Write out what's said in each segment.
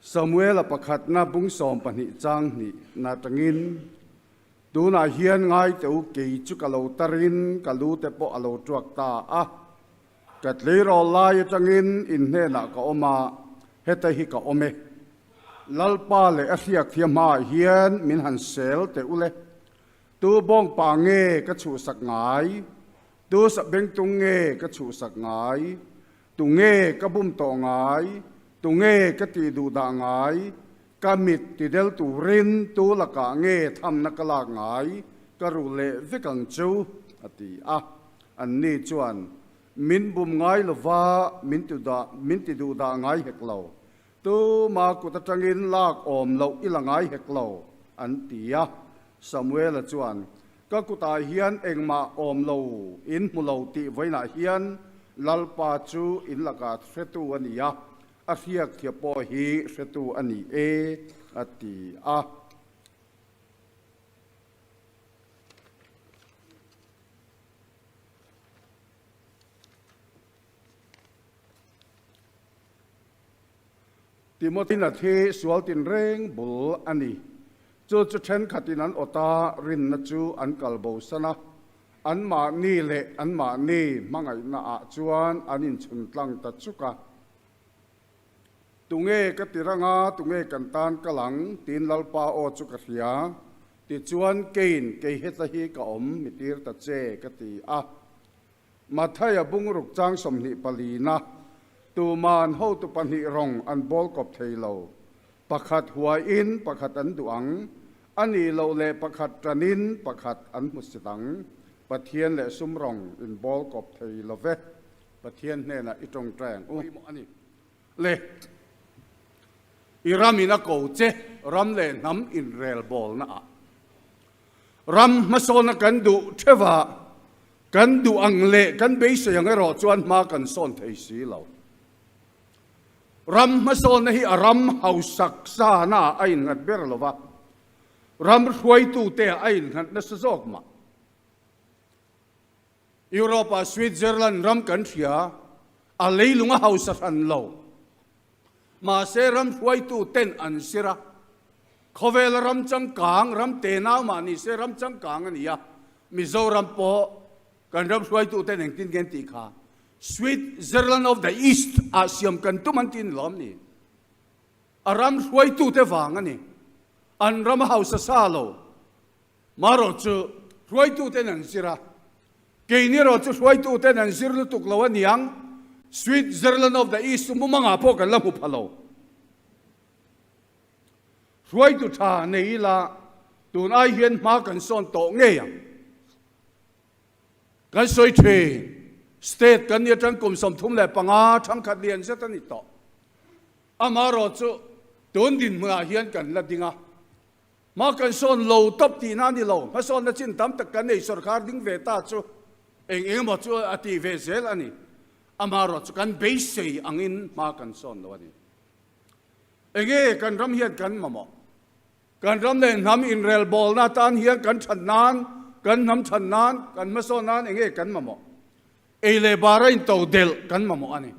Samuela pakhatna bung 12 chang hnih na tangin, Tunah hian ngai teh u, kei chu ka lo tarin ka lu te pawh a lo tuak ta a. Ka tleirawl lai atangin in hnenah ka awm a, heta hi ka awm e. Lalpa leh a hriak thiam hmaah hian min han sel teh u le. Tu bawngpa nge ka chhuhsak ngai? Tu sabengtung nge ka chhuhsak ngai? Tu nge ka bum tawh ngai? Tu nge ka tih duh dah ngai? Ka mit ti del turin tu lakah nge thamna ka lak ngai? Ka ruh leh vek ang chu, a ti a. Anni chuan, Min bum ngai lova min ti dah, min ti duh dah ngai hek lo. Tuma kut atangin lak awm loh i la ngai hek lo, an ti a. Samuela chuan, Ka kutah hian engmah awm lo in hmu lo tih vawiinah hian Lalpa chu in lakah hretu a ni a, a hriak thiah pawh hi hretu a ni e, a ti a. Timothy-na thi sual tinreng bul a ni. Chu chu thenkhatin an awt a, rinna chu an kal bosan a. Anmahni leh anmahni hmangaihnaah chuan an inchhun tlang ta chuk a. Tunge ka ti rang a, tunge kan tan kal ang? tiin Lalpa aw chu ka hria. Tichuan, Keiin kei heta hi ka awm, mi tir ta che, ka ti a. Mathaia bungruk chang 24na, Tuman hotu pahnih rawng an bawl kawp thei lo. Pakhat huaiin pakhat an duh ang, a nih loh leh pakhat tanin pakhat an hmu sit ang. Pathian leh sum rawng in bawl kawp thei lo ve. Pathian hnenah i tawngtai ang u. Pawimawh a ni. Le, i ramin a ko che, ram leh hnam inrelbawlna ah. Ram hmasawna kan duh theuh a, kan duh ang leh kan beisei ang erawh chuan hma kan sawn thei si lo. Ram hmasawnna hi a ram hausak sana a innghat ber lo va, ram hruaitute ah a innghat nasa zawk mah. Europe-ah Switzerland ram kan hria, a leilung a hausa hran lo. Mahse ram hruaitu ten an zir a, khawvela ram changkang, ram tenau mah ni se ram changkang a ni a, Mizoram pawh kan ram hruaitu ten engtin nge an tih kha, Switzerland of the East ah siam kan tum an ti ni lawm ni? A ram hruaitu te vang a ni, an ram a hausa sa lo. Marawh chu hruaitu ten an zir a, keini erawh chu hruaitu ten an zir lutuk lo a niang, Switzerland of the East chu mumangah pawh kan la hmu pha lo. Hruaitu tha nei ila tun ai hian hma kan sawn tawh ngei ang. Kan sawi thin, state kan ni atang kum 35 thangkhat lian zet a ni tawh. Amarawh chu tun dinhmunah hian kan la ding a. Hma kan sawn lo tawp tihna a ni lo, hmasawnna chin tam tak kan nei sawrkar ding ve ta chu eng eng emaw chu a ti ve zel a ni. Amaherawh chu kan beisei angin hma kan sawn lo a ni. Enge kan ram hian kan mamawh? Kan ram leh hnam inrelbawlna atan hian kan that nan, kan hnam that nan, kan hmasawn nan enge kan mamawh? Ei leh bara into delh kan mamawh a ni.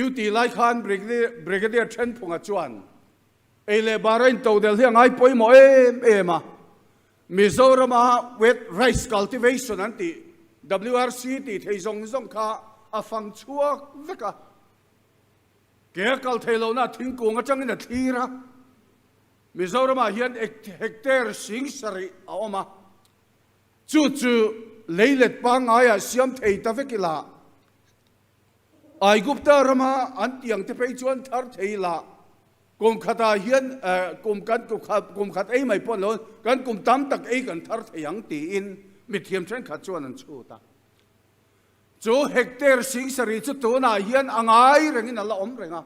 U tih lai khan Brigadier Thenphunga chuan Ei leh bara intodel hi a ngai pawimawh em em a, Mizorama wet rice cultivation an tih, WRC tih thei zawng zawng kha a fang chhuak vek a. Ke a kal thei lohna thingkung atangin a thlir a, Mizoramah hian hectare 7000 a awm a, chu chu leilet pangngaiah siam thei ta vek ila, Aigupta rama an tiang te phei chuan thar thei la kum khatah hian kum kan kum khat ei mai pawh lo kan kum tam tak ei kan thar thei ang tiin mithiam thenkhat chuan an chhut a. Chu hectare 7000 chu tunah hian a ngai rengin a la awm reng a.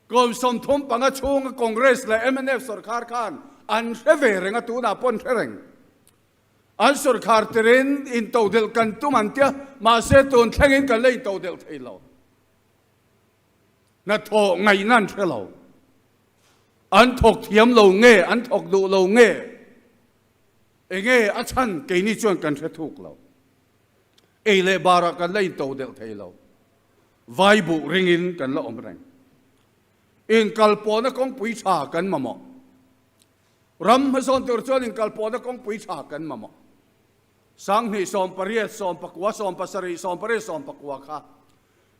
Kum 35 chhunga Congress leh mnf sorkar khan an hre ve reng a tunah pawh an hre reng. An sorkar tirin intodelh kan tum an tia, mahse tun thlengin kan la intodelh thei lo. Hnathawh ngaihna an hre lo. An thawk thiam lo nge, an thawk duh lo nge, enge a chhan keini chuan kan hre thuk lo. Ei leh barah kan la intodelh thei lo. Vai buh ringin kan la awm reng. Inkalpawhna kawngpui tha kan mamawh. Ram hmasawn tur chuan inkalpawhna kawngpui tha kan mamawh. 20 18 19 17 18 19 kha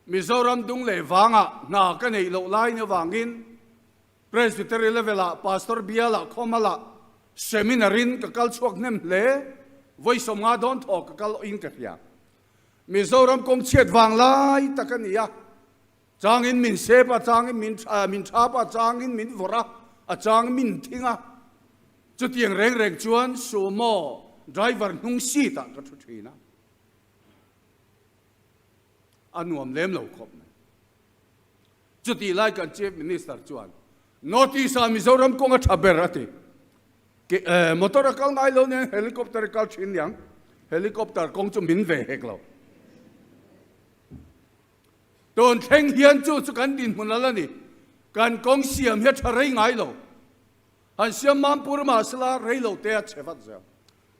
Mizoram dung leh vangah hna ka neih loh lai ni avangin Presbytery level-ah Pastor bialah khawmalah seminar-in ka kal chhuak hnem hle. Vawi 50 dawn thaw ka kal awhin ka hria. Mizoram kawng chhiat vang lai tak a ni a. Changin min sep a, changin min min thap a, changin min vawrh a, a chang min thing a. Chutiang reng reng chuan Sumo driver hnung seat ah ka thu thin a. A nuam lem lo khawp mai. Chutih lai kan Chief Minister chuan North East ah Mizoram kawng a tha ber a ti. Motor a kal ngai lo nen helicopter a kal thin niang. Helicopter kawng chu min ve hek lo. Tun thleng hian chu chu kan dinhmun a la ni. Kan kawng siam hi a tha rei ngai lo. Han siam Mampur mahsela rei lo te a chhe vat zel.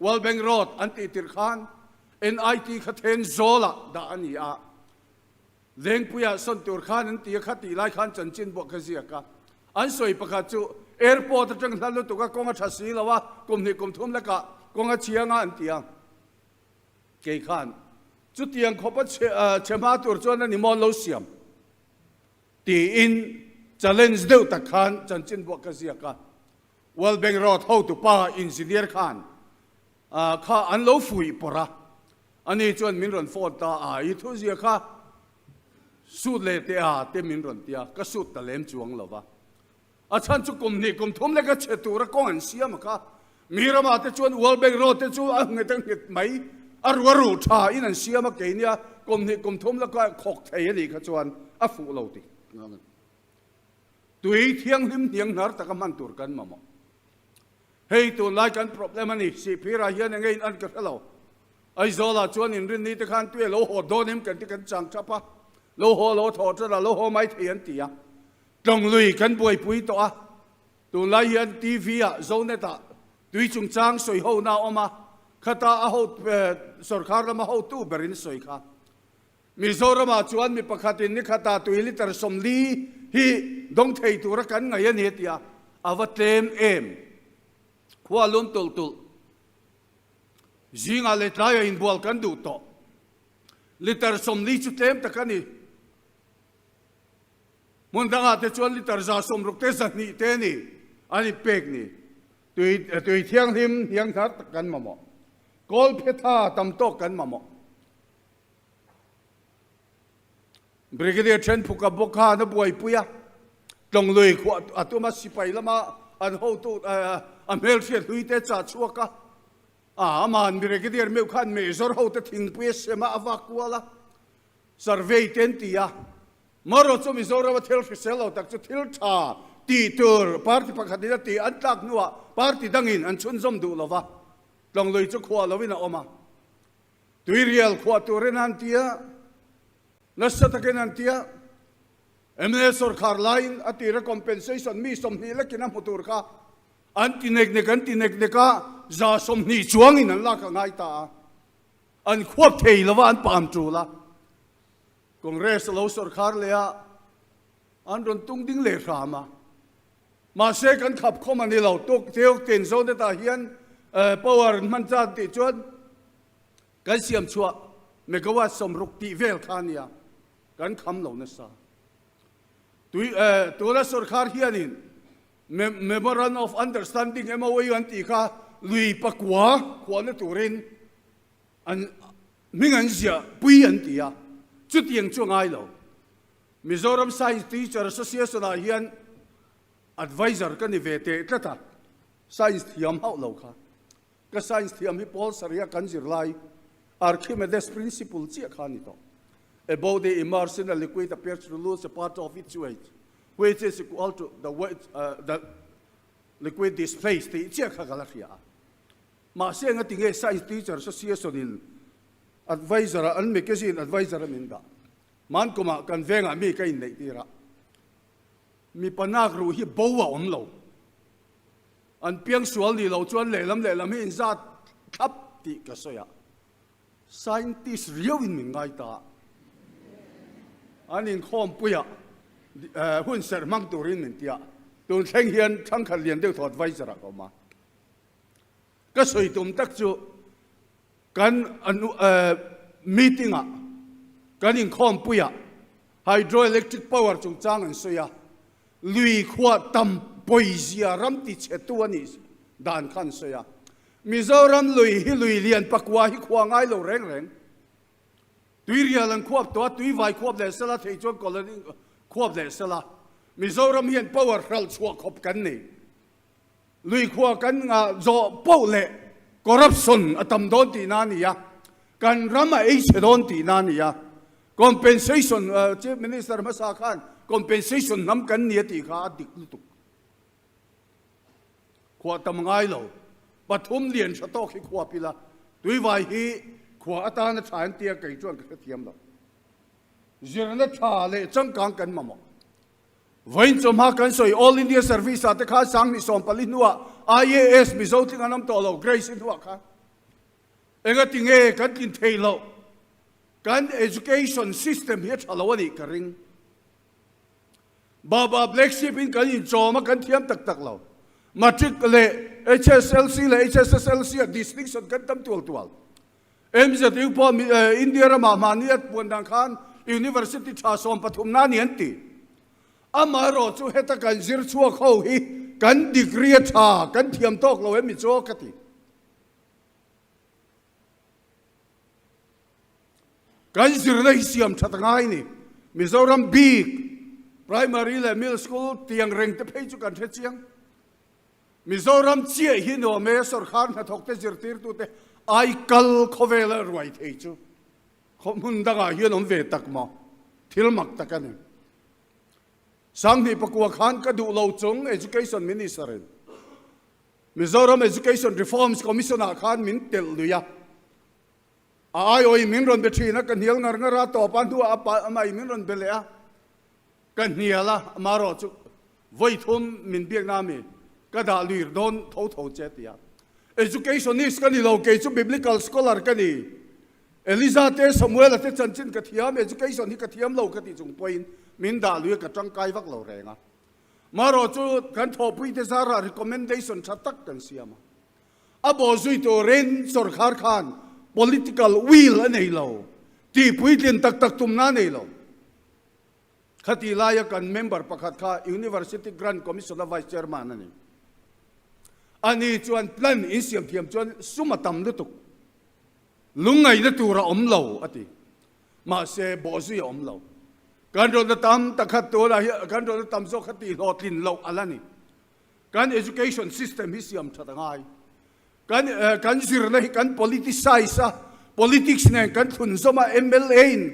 World Bank Road an tih tirh khan NIT kha then zawlah dah a ni a. Lengpuiah sawn tur khan an ti a kha tih lai khan chanchin buah kha ziak a. An sawi pakhat chu airport atang hla lutuk a kawng a tha si lo a, kum hnih kum thum lekah kawng a chiang a an ti a. Kei khan chutiang khawpa chhe hma tur chuan a ni maw lo siam tiin challenge deuh tak khan chanchin buah ka ziak a. World Bank Road hotupa engineer khan kha an lo fuih pawrh a, ani chuan min rawn phone ta a, i thuzia kha suit leh teh a te min rawn ti a, ka suit ta lem chuang lo va. A chhan chu kum hnih kum thum leka chhe tura kawng an siam a kha. Mi ramah te chuan World Bank Road te chu a nghet a nghet mai, a ru a ru tha in an siam a kei nia kum hnih kum thum leka khawk thei a nih kha chuan a fuh lo ti. Tui thianghlim hniang hnar taka hman tur kan mamawh. Hei tunlai kan problem a ni, Sihphirah hian enge in an ka hre lo. Aizawlah chuan inrinni te khan tui a lo haw dawn em kan ti kan chang thap a, lo haw lo thaw tan a lo haw mai thei an ti a. Tlawng lui kan buaipui tawh a, tunlai hian TV ah Zonet ah tui chungchang sawi ho na a awm a, khata a ho sorkar lama hotu berin sawi kha. Mizoramah chuan mi pakhatin ni khatah tui litre 40 hi dawng thei tura kan ngaih a ni a ti a, a va tlem em? Khua lum tulh tulh. Zingah leh tlaiah inbual kan duh tawh. Litre 40 chu tlem tak a ni. Hmun dangah te chuan litre 160 te 200 te a ni an inpek ni. Tui tui thianghlim hnianghnar tak kan mamawh. Kawlphetha tam tawk kan mamawh. Brigadier Thenphuka bawk khan a buaipui a, Tlawng lui khuah a tum a, sipai lama an hotu a hmelhriat hlui te chah chhuak a, a amahan Brigadier meuh khan Major hote thingpui a sem a, a vak kual a, survey te an ti a. Marawh chu Mizoram a thil hrisel lo tak chu thil tha tih tur party pakhatin a tih an tlak hnuah party dangin an chhunzawm duh lo va, Tlawng lui chu khuah loin a awm a. Tuirial khuah turin an ti a, nasa takin an ti a. Mla sawrkhar laiin a tira compensation mi 20 lekin a hmu tur kha an ti nek nek an ti nek nek a, 120 chuangin an lak a ngai ta a. An khuap thei lova an pam tul a. Congress a lo sawrkhar leh a, an rawn tung ding leh hram a. Mahse kan khap khawm a ni lo, tuk tiu tin Zonetah hian power an hman chan tih chuan kan siam chhuah megawatt 60 tih vel kha a nia, kan kham lo nasa. Tui tuna sorkar hianin Memorandum of Understanding, MOU, an tih kha lui pakua khuahna turin an hming an ziah pui an ti a, chutiang chu a ngai lo. Mizoram Science Teacher Association ah hian advisor ka ni ve teh tlat a, science thiam hauh lo kha. Ka science thiam hi Paul Saria kan zir lai Archimedes principle chiah kha a ni tawh. A body immersed in a liquid appears to lose a part of its weight, which is equal to the weight the liquid displaced tih chiah kha ka la hria a. Mahse engati nge Science Teacher Association in advisor ah an magazine advisor a min dah? Mankumah kan vengah mi ka inneih tir a, mipa nak ruh hi bo a awm lo. An piang sual nih loh chuan lehlam lehlam hi inzat thlap tih ka sawi a, scientist riauin min ngai ta a, an inkhawmpuiah. Hun serh hmang turin min ti a, tun thleng hian thangkhat lian deuh thawt vai zarah ka awm a. Ka sawi tum tak chu kan meeting ah kan inkhawmpuiah hydroelectric power chungchang an sawi a, lui khuah tam pawizia ram tichhetu a nih dan kha an sawi a. Mizoram lui hi lui lian pakua hi khua ngai lo reng reng. Tuirial an khuap tawh a, tuivai khuap leh sela thei chuan colony khuap leh sela. Mizoram hian power hralh chhuah khawp kan nei. Lui khua kan ngah zawh poh leh corruption a tam dawn tihna a ni a, kan ram a ei chhe dawn tihna a ni a. Compensation, Chief Minister hmasa khan compensation hnam kan ni a tih kha a dik lutuk. Khua tam ngai lo, pathum lian tha tawk hi khuap ila, tuivai hi khua atana tha an tia kei chuan ka hrethiam lo. Zirna tha leh changkang kan mamawh. Vawiin chawhma kan sawi All India Service ah te khan Sanghnih 14 hnuah IAS Mizo tling an awm tawh lo, Grace i hnuah khan. Engati nge kan tlin thei loh? Kan education system hi a tha lo a nih ka ring. Baba Black Sheep in kan inchawm a, kan thiam tak tak lo. Matric leh HSLC leh HSSLC ah distinction kan tam tual tual. MZU pawh India ramah mahni a puan dan khan University tha 13 na ni an ti. Amaherawh chu heta kan zir chhuak ho hi kan degree a tha, kan thiam tawk lo em mi chu ka ti. Kan zirna hi siam that a ngai ni. Mizoram bik Primary leh Middle School tiang reng te phei chu kan hre chiang. Mizoram chiah hi nuam e, sorkar hnathawk te zirtirtu te ai kal khawvel a ruai thei chu khaw hmun dangah hian awm ve tak maw? Thil mak tak a ni. 2009 khan ka duh lo chung Education Minister in Mizoram Education Reforms Commission ah khan min telh lui a. A aiawin min rawn be thin a, ka hnial ngar ngar a, tawp a hnuah a pa amah in min rawn be leh a, ka hnial a, amaherawh chu vawi thum min biakna ami ka dah luir dawn tho tho che a ti a. Educationist ka ni lo, kei chu Biblical scholar ka ni. Eliza te Samuela te chanchin ka thiam, education hi ka thiam lo ka tih chung pawhin min dah lui a, ka tangkai vak lo reng a. Amaherawh chu kan thawhpui te zarah recommendation tha tak kan siam a. A bawhzui turin sorkar khan political will a nei lo, tihpuitlin tak tak tumna a nei lo. Khati laia kan member pakhat kha University Grant Commission a Vice Chairman a ni. Ani chuan plan insiam thiam chuan sum a tam lutuk, lungngaihna tur a awm lo a ti. Mahse bawhzui a awm lo. Kan rawtna tam tak kha tunah hian kan rawtna tam zawk kha tihhlawhtlin loh a la ni. Kan education system hi siam that a ngai. Kan kan zirna hi kan politicize a, politics nen kan thlun zawm a, mla in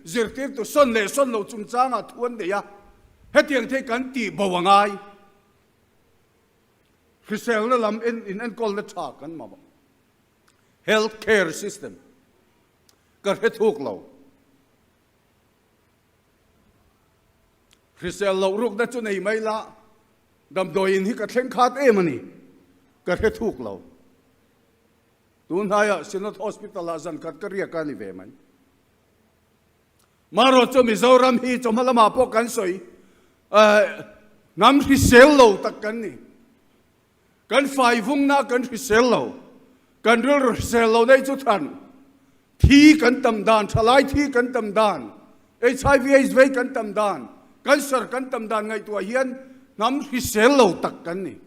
zirtirtu sawn leh sawn lo chungchangah thu an nei a, hetiang te hi kan tih bo a ngai. Hriselna lam en in enkawlna tha kan mamawh. Health care system ka hre thuk lo. Hrisel loh rukna chu nei mai la, damdawiin hi ka thleng khat em a ni, ka hre thuk lo. Tun hnaiah Synod Hospital ah zan khat ka riak a ni ve mai. Marawh chu Mizoram hi chawhma lamah pawh kan sawi, hnam hrisel lo tak kan ni. Kan fai vungna kan hrisel lo, kan rilru hrisel lo nei chu than thi kan tam dan, thalai thi kan tam dan, HIV AIDS vei kan tam dan, cancer kan tam dan ngaihtuah hian hnam hrisel lo tak kan ni.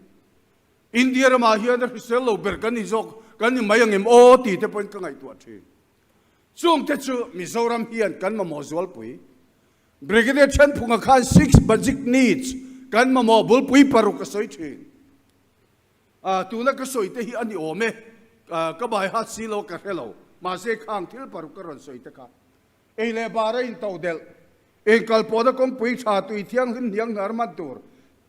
India ramah hian a hrisel lo ber kan ni zawk, kan ni mai angem aw ti te pawhin ka ngaihtuah thin. Chungte chu Mizoram hian kan mamawh zualpui. Brigadier Thenphunga khan six basic needs kan mamawh bulpui paruk a sawi thin. Tuna ka sawi te hi a ni awm e, ka bai hat si lo ka hre lo, mahse khang thil paruk ka rawn sawi te kha ei leh bar a into delh, inkal pawhna kawngpui tha tui thianghlim hniang hnar man tur,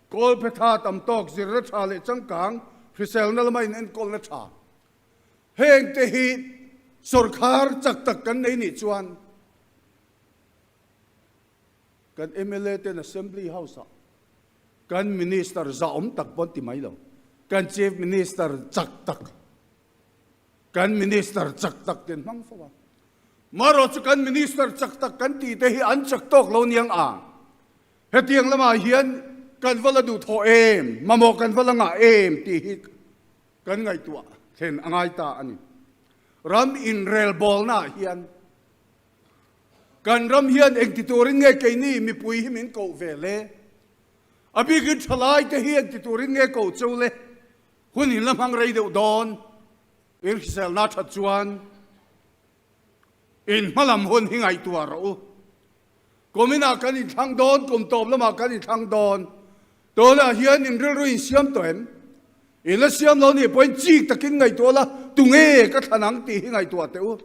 kawlphe tha tam tawk, zirna tha leh changkang, hriselna lama inenkawlna tha. Heng te hi sorkar chak tak kan nei nih chuan Kan mla ten Assembly House ah kan Minister zahawm tak pawn ti mai lo, kan Chief Minister chak tak, kan Minister chak tak ten hmang fo a. Marawh chu kan Minister chak tak kan tih te hi an chak tawk lo niang ang. Hetiang lamah hian kan va la duhthawh em, mamawh kan va la ngah em tih hi kan ngaihtuah thlen a ngai ta a ni. Ram inrelbawlnaah hian kan ram hian engti turin nge keini mipui hi min koh ve le? A bikin thalaite hi engti turin nge koh cheu le? Hun in la hmang rei deuh dawn, in hriselna that chuan in hmalam hun hi ngaihtuah rawh u. Kum inah kan inthlang dawn, kum tawp lamah kan inthlang dawn. Tunah hian in rilru in siam tawh em? In la siam lo nih pawhin chik takin ngaihtuah la, tunge ka thlan ang tih hi ngaihtuah teh u.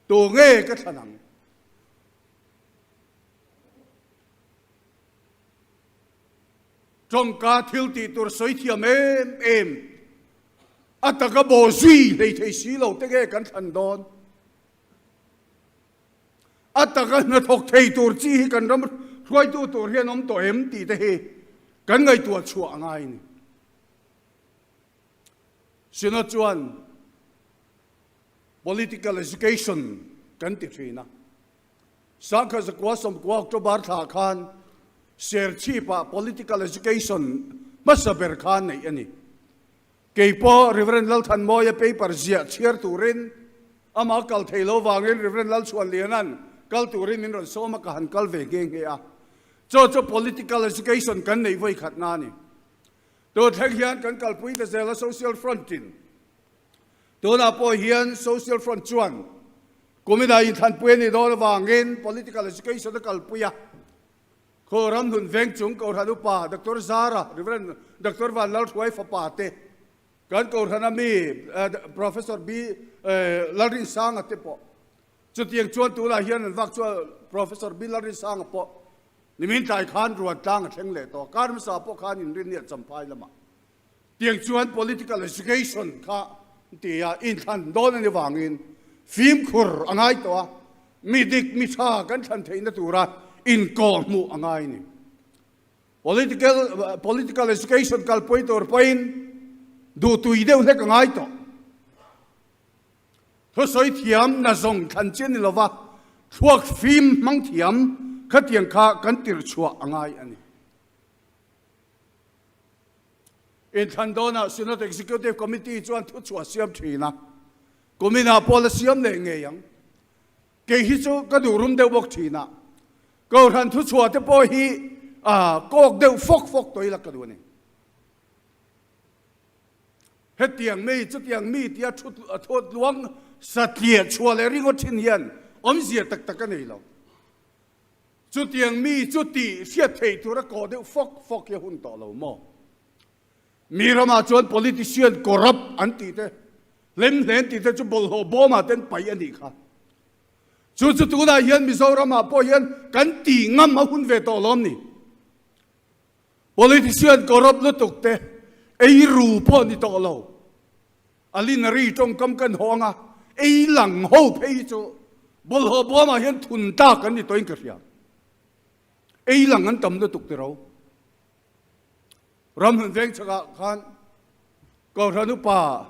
Tunge ka thlan ang? Tawngka thil tih tur sawi thiam em em, a taka baw zui hlei thei si lo te nge kan thlan dawn? A taka hnathawk thei tur chi hi kan ram hruaitu tur hian awm tawh em tih te hi kan ngaihtuah chhuah a ngai a ni. Synod chuan Political Education kan ti thin a. Sangkhat zakua sawmkua October thla khan Serchhip-ah Political Education hmasa ber kha neih a ni. Kei pawh Rev. Lalthanmawia paper ziah chhiar turin amah kal thei lo vangin Rev. Lalchhuanliana'n kal turin min rawn sawm a, ka han kal ve nghe nghe a. Chaw chu Political Education kan neih vawi khatna a ni. Tun thleng hian kan kalpui ta zel a Social Front-in. Tunah pawh hian Social Front chuan Kumina inthlanpui a nih dawn avangin Political Education a kalpui a. Khaw ram hnun veng chung Kohhran Upa Doctor Zara, Rev. Doctor Van Lalhruai fapa te, kan Kohhrana mi Professor B. Lalrinsanga te pawh chutiang chuan tunah hian an vak chuan Professor B. Lalrinsanga pawh nimin tlai khan ruan tlang a thleng leh tawh a, kar hmasa pawh khan inrinni a champhai lamah Tiang chuan political education kha tia inthlan dawn a ni vangin fimkhur a ngai tawh a, mi dik mi tha kan thlan theihna tura inkawhhmuh a ngai a ni. Political political education kalpui tur pawhin duhtui deuh hlek a ngai tawh. Thusawi thiam na zawng thlan chi a ni lova, thluak fim hmang thiam khatiang kha kan tirchhuah a ngai a ni. Inthlan dawnah Synod Executive Committee chuan thuchhuah siam thin a, kuminah pawh la siam leh ngei ang. Kei hi chu ka duh rum deuh bawk thin a, Kohhran thuchhuah te pawh hi kawk deuh fawk fawk tawh ila ka duh a ni. Hetiang mi, chutiang mi tia thu tluang satliah chhuah leh ringawt thin hian awmzia tak tak a nei lo. Chutiang mi chu tih hriat theih tura kawh deuh fawk fawk hi a hun tawh lo maw? Mi ramah chuan politician corrupt an tih te, hlemhlen tih te chu bawlhhlawh bawmah te an paih a nih kha. Chu chu tunah hian Mizoramah pawh hian kan tih ngam a hun ve tawh lawm ni? Politician corrupt lutuk te ei ru pawh ni tawh lo. A linari tawngkam kan haw anga ei lang ho phei hi chu bawlhhlawh bawmah hian thun tlak an ni tawhin ka hria. Ei lang an tam lutuk tiro. Ramhlun veng chhakah khan Kohhran upa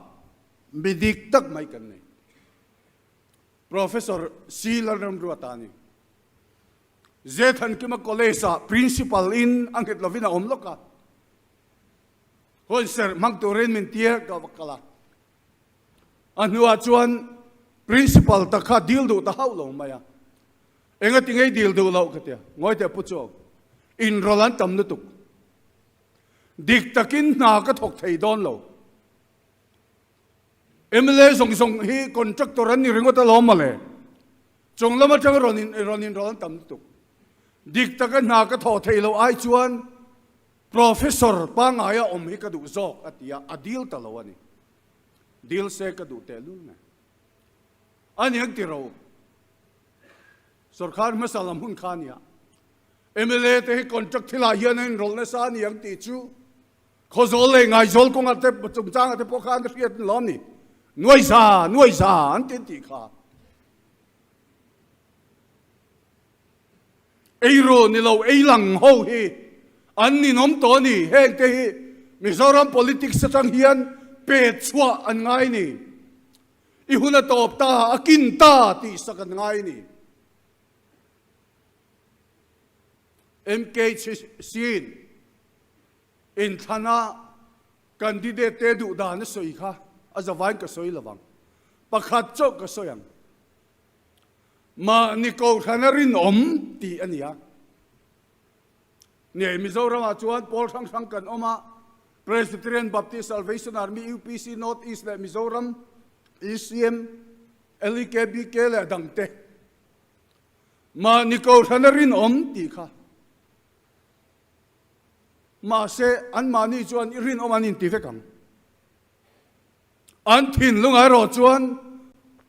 mi dik tak mai kan nei. Professor C. Lalramruata a ni. Zethankima College-ah Principal in a nghet lovin a awm lawk a. Hawn serh hmang turin min tir ka va kal a. A hnuah chuan Principal tak kha dil duh ta hauh lo mai a. Engati ngei dil duh loh ka tia. Ngawi teh Pu Chuau, inrawlh an tam lutuk. Dik takin hna ka thawk thei dawn lo. Mla zawng zawng hi contractor an ni ringawt alawm mawle. Chung lam atanga rawn in rawn inrawlh an tam lutuk. Dik taka hna ka thawh theih loh ai chuan Professor pangaia awm hi ka duh zawk a ti a, a dil ta lo a ni. Dil se ka duh tehlul nge. A ni ang ti ro. Sorkar hmasa lam hun kha a nia. Mla te hi contract thilah hian an inrawlh nasa a ni ang tih chu Khawzawl leh Ngaizawl kawnga te chungchanga te pawh khan ka hriat lawm ni. Nuaiza, nuaiza an ti an tih kha. Eiru ni lo ei lang ho hi an ninawm tawh a ni. Heng te hi Mizoram politics atang hian pet chhuah an ngai ni. I hun a tawp ta, a kin ta tih sak an ngai ni. MKC-in inthlana candidate te duh dan a sawi kha a zavain ka sawi lovang. Pakhat chauh ka sawi ang. Mahni kohhrana rinawm tih a ni a. Nge Mizoramah chuan pawl hrang hrang kan awm a, Presbyterian, Baptist, Salvation Army, UPC, North East leh Mizoram, ECM, LEKBK leh a dangte. Mahni kohhrana rinawm tih kha. Mahse, anmahni chuan i rinawm an inti vek ang. An thinlung erawh chuan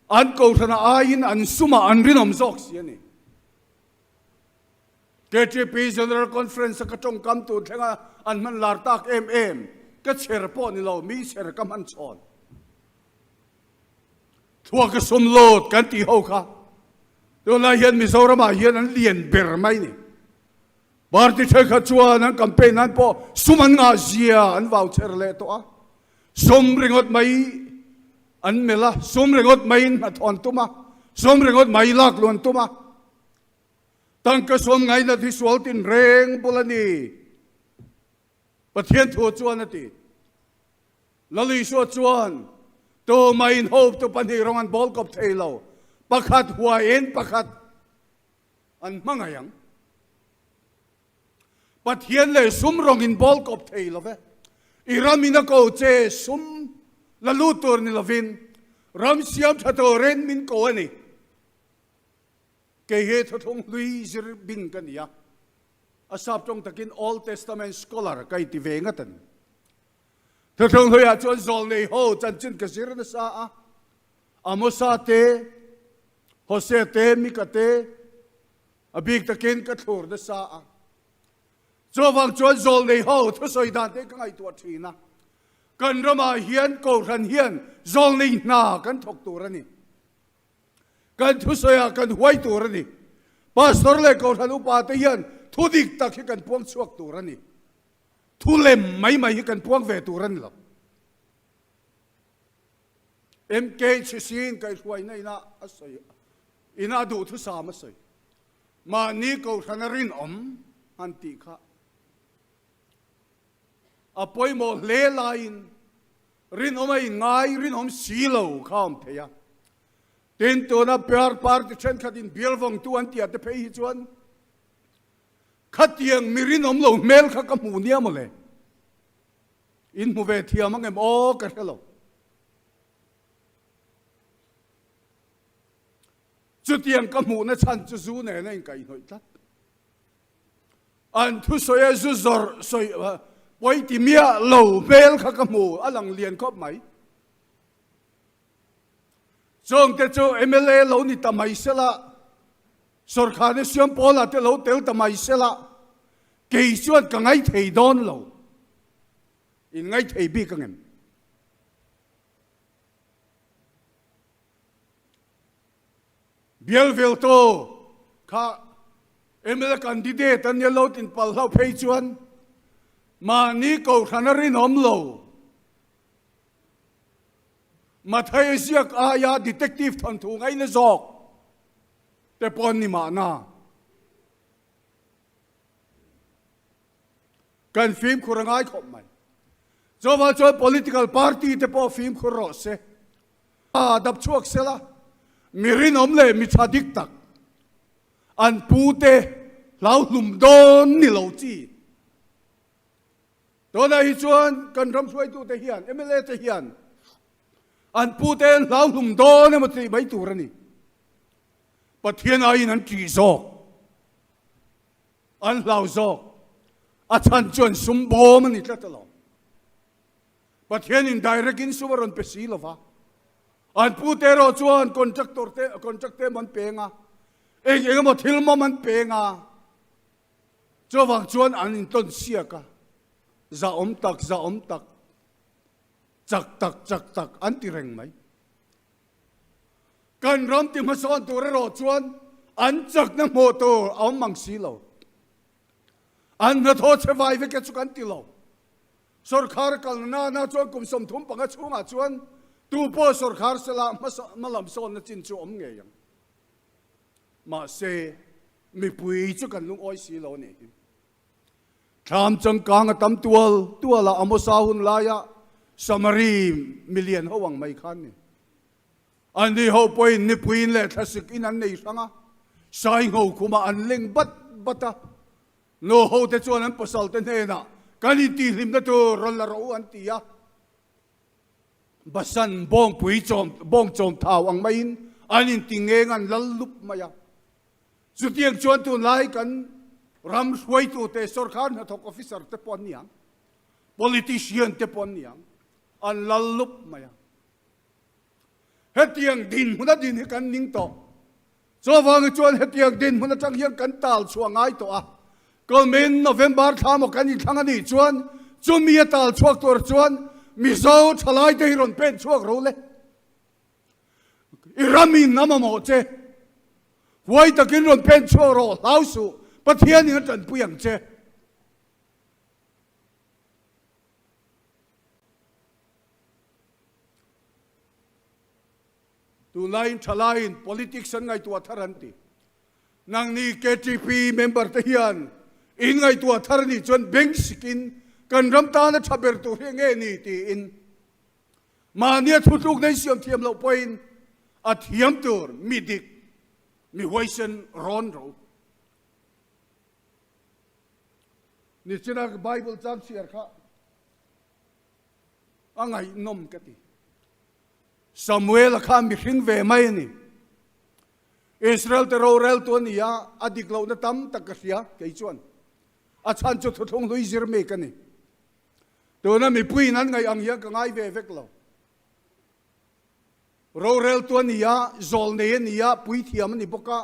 an kohhrana aiin an sumah an rinawm zawk si a ni. KTP General Conference a ka tawngkam tur thlenga an hman lar tak em em, ka chher pawh ni lo, mi chher ka hman chhawn. Thluak a sum lut kan tih ho kha tunlai hian Mizoramah hian an lian ber mai ni. Party thenkhat chuan an campaign nan pawh sum an ngah zia an vau chher leh tawh a, sum ringawt mai an melh a, sum ringawt maiin hnathawh an tum a, sum ringawt mai lak luh an tum a. Tangka sum ngainat hi sual tinreng bul a ni, Pathian thu chuan a ti. Lal Isua chuan, Tumah in hope tu pahnih rawng an bawl kawp thei lo, pakhat huaiin pakhat an hmangaih ang. Pathian leh sum rawng in bawl kawp thei lo ve. I ram in a ko che sum la lut tur ni lovin ram siam tha turin min ko a ni. Kei hi thuthlung hlui zir bing ka ni a, a sap tawng takin Old Testament scholar ka inti ve ngat a ni. Thuthlung hluiah chuan zawlnei ho chanchin ka zir nasa a, Amosa te, Hosea te, Mika te, a bik takin ka thlur nasa a. Chuvang chuan zawlnei ho thusawi dan te ka ngaihtuah thin a, kan ramah hian Kohhran hian zawlnei hna kan thawk tur a ni. Kan thusawiah kan huai tur a ni. Pastor leh Kohhran upa te hian thu dik tak hi kan puang chhuak tur a ni. Thu lem mai mai hi kan puang ve tur a ni lo. MKHC in kaihhruaina ina a sawi ina a duh thusam a sawi. Mahni Kohhrana rinawm han tih kha a pawimawh hle laiin rinawm a inngai rinawm si lo kha a awm thei a. Tin, tuna Pyar Party thenkhatin bial vawngtu an tih te phei hi chuan Khatiang mi rinawm lo hmel kha ka hmu nia mawle. In hmu ve thiam ang em aw ka hre lo. Chutiang ka hmuhna chhan chu zu nen a inkaihhnawih tlat. An thusawi a zu zawrh sawi pawi ti miah lo hmel kha ka hmu a lang lian khawp mai. Chungte chu mla lo ni ta mai sela Sorkharna siam pawlah te lo tel ta mai sela, kei chuan ka ngai thei dawn lo. In ngai thei bik ang em? Bial veltu kha mla candidate an nia lo tin pal hlauh phei chuan mahni kohhran a rinawm lo. Mathai ziak aia detective thawnthu ngaina zawk. Te pawh an ni mahna. Kan fimkhur a ngai khawp mai. Chuvang chuan political party te pawh fimkhur rawh se. A dap chhuak sela, mi rinawm leh mi tha dik tak an pu te hlau hlum dawn ni lo chi. Tunah hi chuan kan ram hruaitute hian, mla te hian an pu te an hlau hlum dawn emaw tih mai tur a ni. Pathian aiin an ṭih zawk, an hlau zawk, a chhan chuan sum bawm a ni tlat alawm. Pathianin direct in sum a rawn pe si lo va, an pute erawh chuan contractor te, contract te an peng a, eng eng emaw thil mawm an peng a, chuvang chuan an intawn siak a, zahawm tak, zahawm tak, chak tak, chak tak an ti reng mai. Kan ram ti hmasawn tur erawh chuan an chakna hmuh tur a awm mang si lo. An hnathawh chhe vai vek e chu kan ti lo. Sorkar kalna nana chuan kum 35 chhungah chuan tu pawh sorkar sela hma lam sawnna chin chu awm ngei ang. Mahse, mipui chu kan lungawi si lo a nih hi. Thlam changkang a tam tual tual a, Amosa hun laia Samari milian ho ang mai khan ni. Anni ho pawhin nipuiin leh thlasik in an nei hrang a, saingho khumah an leng bat bat a. Nu ho te chuan an pasal te hnenah kan intihhlimna tur rawn la rawh u an ti a. Basan bawngpui chawm bawng chawm thau ang maiin an inti ngeng an lal lup mai a. Chutiang chuan tunlai kan ram hruaitute sorkar hnathawk officer te pawh an ni ang, politician te pawh an ni ang, an lal lup mai a. Hetiang dinhmun a din hi kan ning tawh. Chuvangin chuan hetiang dinhmun atang hian kan tal chhuah ngai tawh a. Kumin November thla maw kan inthlang a nih chuan chumi a tal chhuak tur chuan Mizo thalaite hi rawn pen chhuak ro le. I ramin a mamawh che. Huai takin rawn pen chhuak rawh hlau suh, Pathianin a tanpui ang che. Tunlaiin thalaiin politics an ngaihtuah thar an ti. Nangni KTP member te hian in ngaihtuah thar anih chuan beng sikin kan ram tana tha ber tur hi nge ni tiin mahnia thutluk nei siam thiam loh pawhin a thiam tur mi dik mi huaisen rawn ro. Nichina Bible chang chhiar kha a ngaihnawm ka ti. Samuel-a kha mihring ve mai a ni. Israel te roreltu a ni a, a dik lohna tam tak ka hria kei chuan. A chhan chu thuthlung hlui zir mi ka ni. Tuna mipuiin an ngaih ang hian ka ngai ve vek lo. Roreltu a ni a, zawl nei a ni a, puithiam a ni bawk a,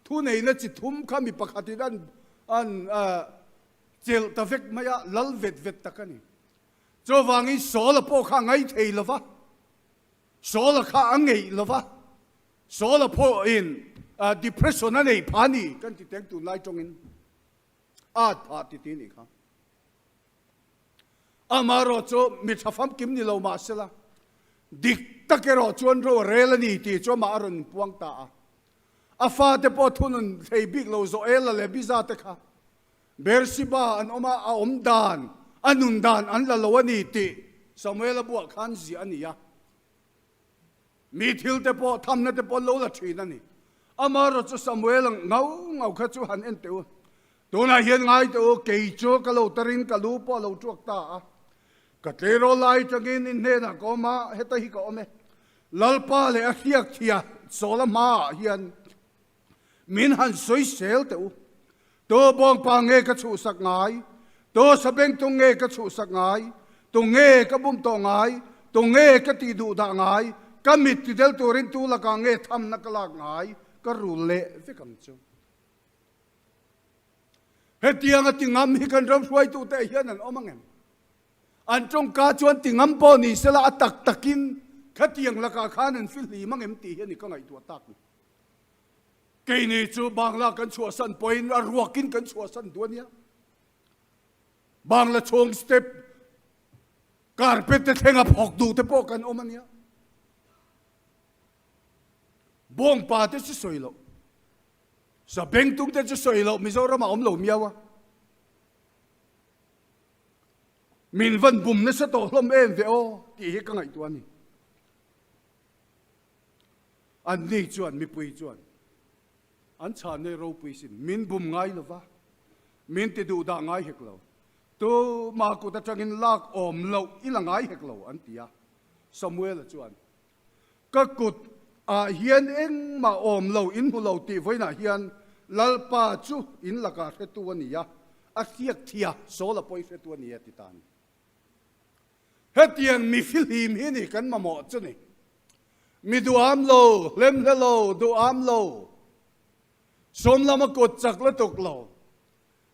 thu neihna chi thum kha mi pakhatin an an chelh ta vek mai a, lal vet vet tak a ni. Chuvangin Saul-a pawh kha a ngai thei lo va, Saul-a kha a ngeih lo va, Saul-a pawhin depression a nei pha ni kan ti teng tunlai tawngin at phah ti ti nih kha. Amaherawh chu mi tha famkim ni lo mah sela, dik tak erawh chuan ro a rel a ni tih chu amah a rawn inpuang ta a. A fate pawh thunun thei bik lo Joel-a leh Biza te kha Beersheba an awm a, a awm dan, a nun dan an la lo a ni tih Samuel-a buah khan ziah a ni a. Mi thil te pawh, thamna te pawh an lo la thin a ni. Amaherawh chu Samuel-a ngau ngau kha chu han en teh u. Tunah hian ngai teh u, kei chu ka lo tarin ka lu pawh a lo tuak ta a. Ka tleirawl lai tangin in hnenah ka awm a, heta hi ka awm e. Lalpa leh a hriak thia Saul-a hmaah hian Min han sawi sel teh u. Tu bawngpa nge ka chhuhsak ngai? Tu sabengtung nge ka chhuhsak ngai? Tu nge ka bum tawh ngai? Tu nge ka tih duh dah ngai? Ka mit ti del turin tu lakah nge thamna ka lak ngai? Ka rul leh vek ang chu. Hetiang a ti ngam hi kan ram hruaitute hian an awm ang em? An tawngka chuan ti ngam pawh ni sela a tak takin khatiang lakah khan an fihlim ang em tih hi a ni ka ngaihtuah tak ni. Keini chu Bangla kan chhuahsan pawhin a ruakin kan chhuahsan duh a nia. Bangla chhung step carpet te thleng a phawk duh te pawh kan awm a nia. Bawngpa te chu sawi loh, Sabengtung te chu sawi loh Mizoram ah awm lo miau a. Min van bum nasa tawh hlawm em ve aw tih hi ka ngaihtuah a ni. Anni chuan mipui chuan an chhanna ropui sin min bum ngai lo va, min ti duh dah ngai hek lo, tuma kut atangin lak awm loh i la ngai hek lo an ti a. Samuela chuan, Ka kut ah hian engmah awm lo in hmu lo tih vawiinah hian Lalpa chu in lakah hretu a ni a, a hriak thia Saula pawh i hretu a ni a ti ta a ni. Hetiang mi fihlim hi ni kan mamawh chu ni. Mi duham lo, hlemhle lo, duham lo, sawm lama kut chak lutuk lo.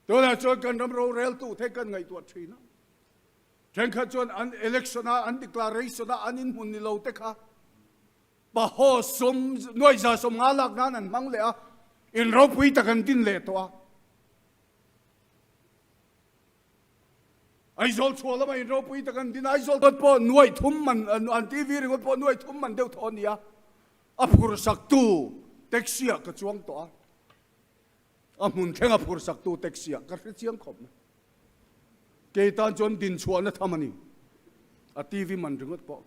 Tunah chuan kan ram roreltu te kan ngaihtuah thin a. Thenkhat chuan an election a, an declaration a, an inhmun ni lo te kha pahaw sawm, nuaiza 50 lak nan an hmang leh a, in ropui tak an din leh tawh a. Aizawl chhuah lama in ropui tak an din a, Aizawl dawt pawh nuaih thum man an TV ringawt pawh nuaih thum man deuh thaw a ni a, a phur sak tu taxi ah ka chuang tawh a, a hmun thleng a phur sak tu taxi ah ka hre chiang khawp mai. Kei tan chuan dinchhuahna tham a ni. A TV man ringawt pawh.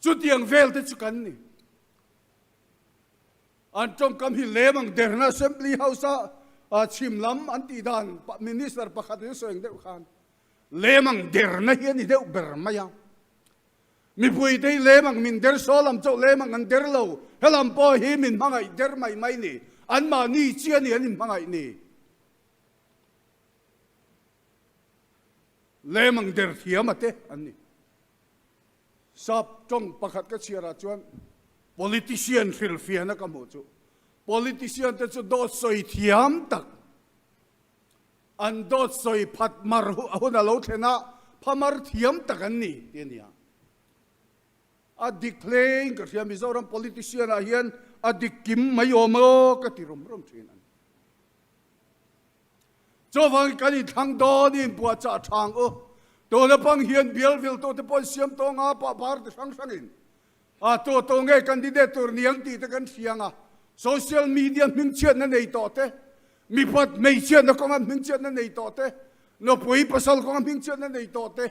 Chutiang vel te chu kan ni. An tawngkam hi lem ang derna Assembly House a chhim lam an tih dan Minister pakhat in a sawi ang deuh khan lem ang derna hi a ni deuh ber mai a. Mipui te hi lem ang min der saw lam chauh lem ang an der lo. Helam pawh hi min hmangaih der mai mai ni. Anmahni chi a ni an inhmangaih ni. Lem ang der thiam a te an ni. Sap tawng pakhat ka chhiarah chuan politician hrilhfiahna ka hmuh chu politician te chu dawt sawi thiam tak an dawt sawi phat mar hun a lo thlen a, phamar thiam tak an ni tih a ni a. A dik hlein ka hria Mizoram politician ah hian a dik kim mai awm aw ka ti rum rum thin a ni. Chuvangin kan inthlang dawn i inpuahchah thang u. Tuna pang hian bial viltute pawh an siam tawh nga pah party hrang hrangin a tu tu nge candidate tur niang tih te kan hriang a. Social media hmingchhiatna nei tawh te, mipat hmeichhiatna kawnga hmingchhiatna nei tawh te, nupui pasal kawnga hmingchhiatna nei tawh te,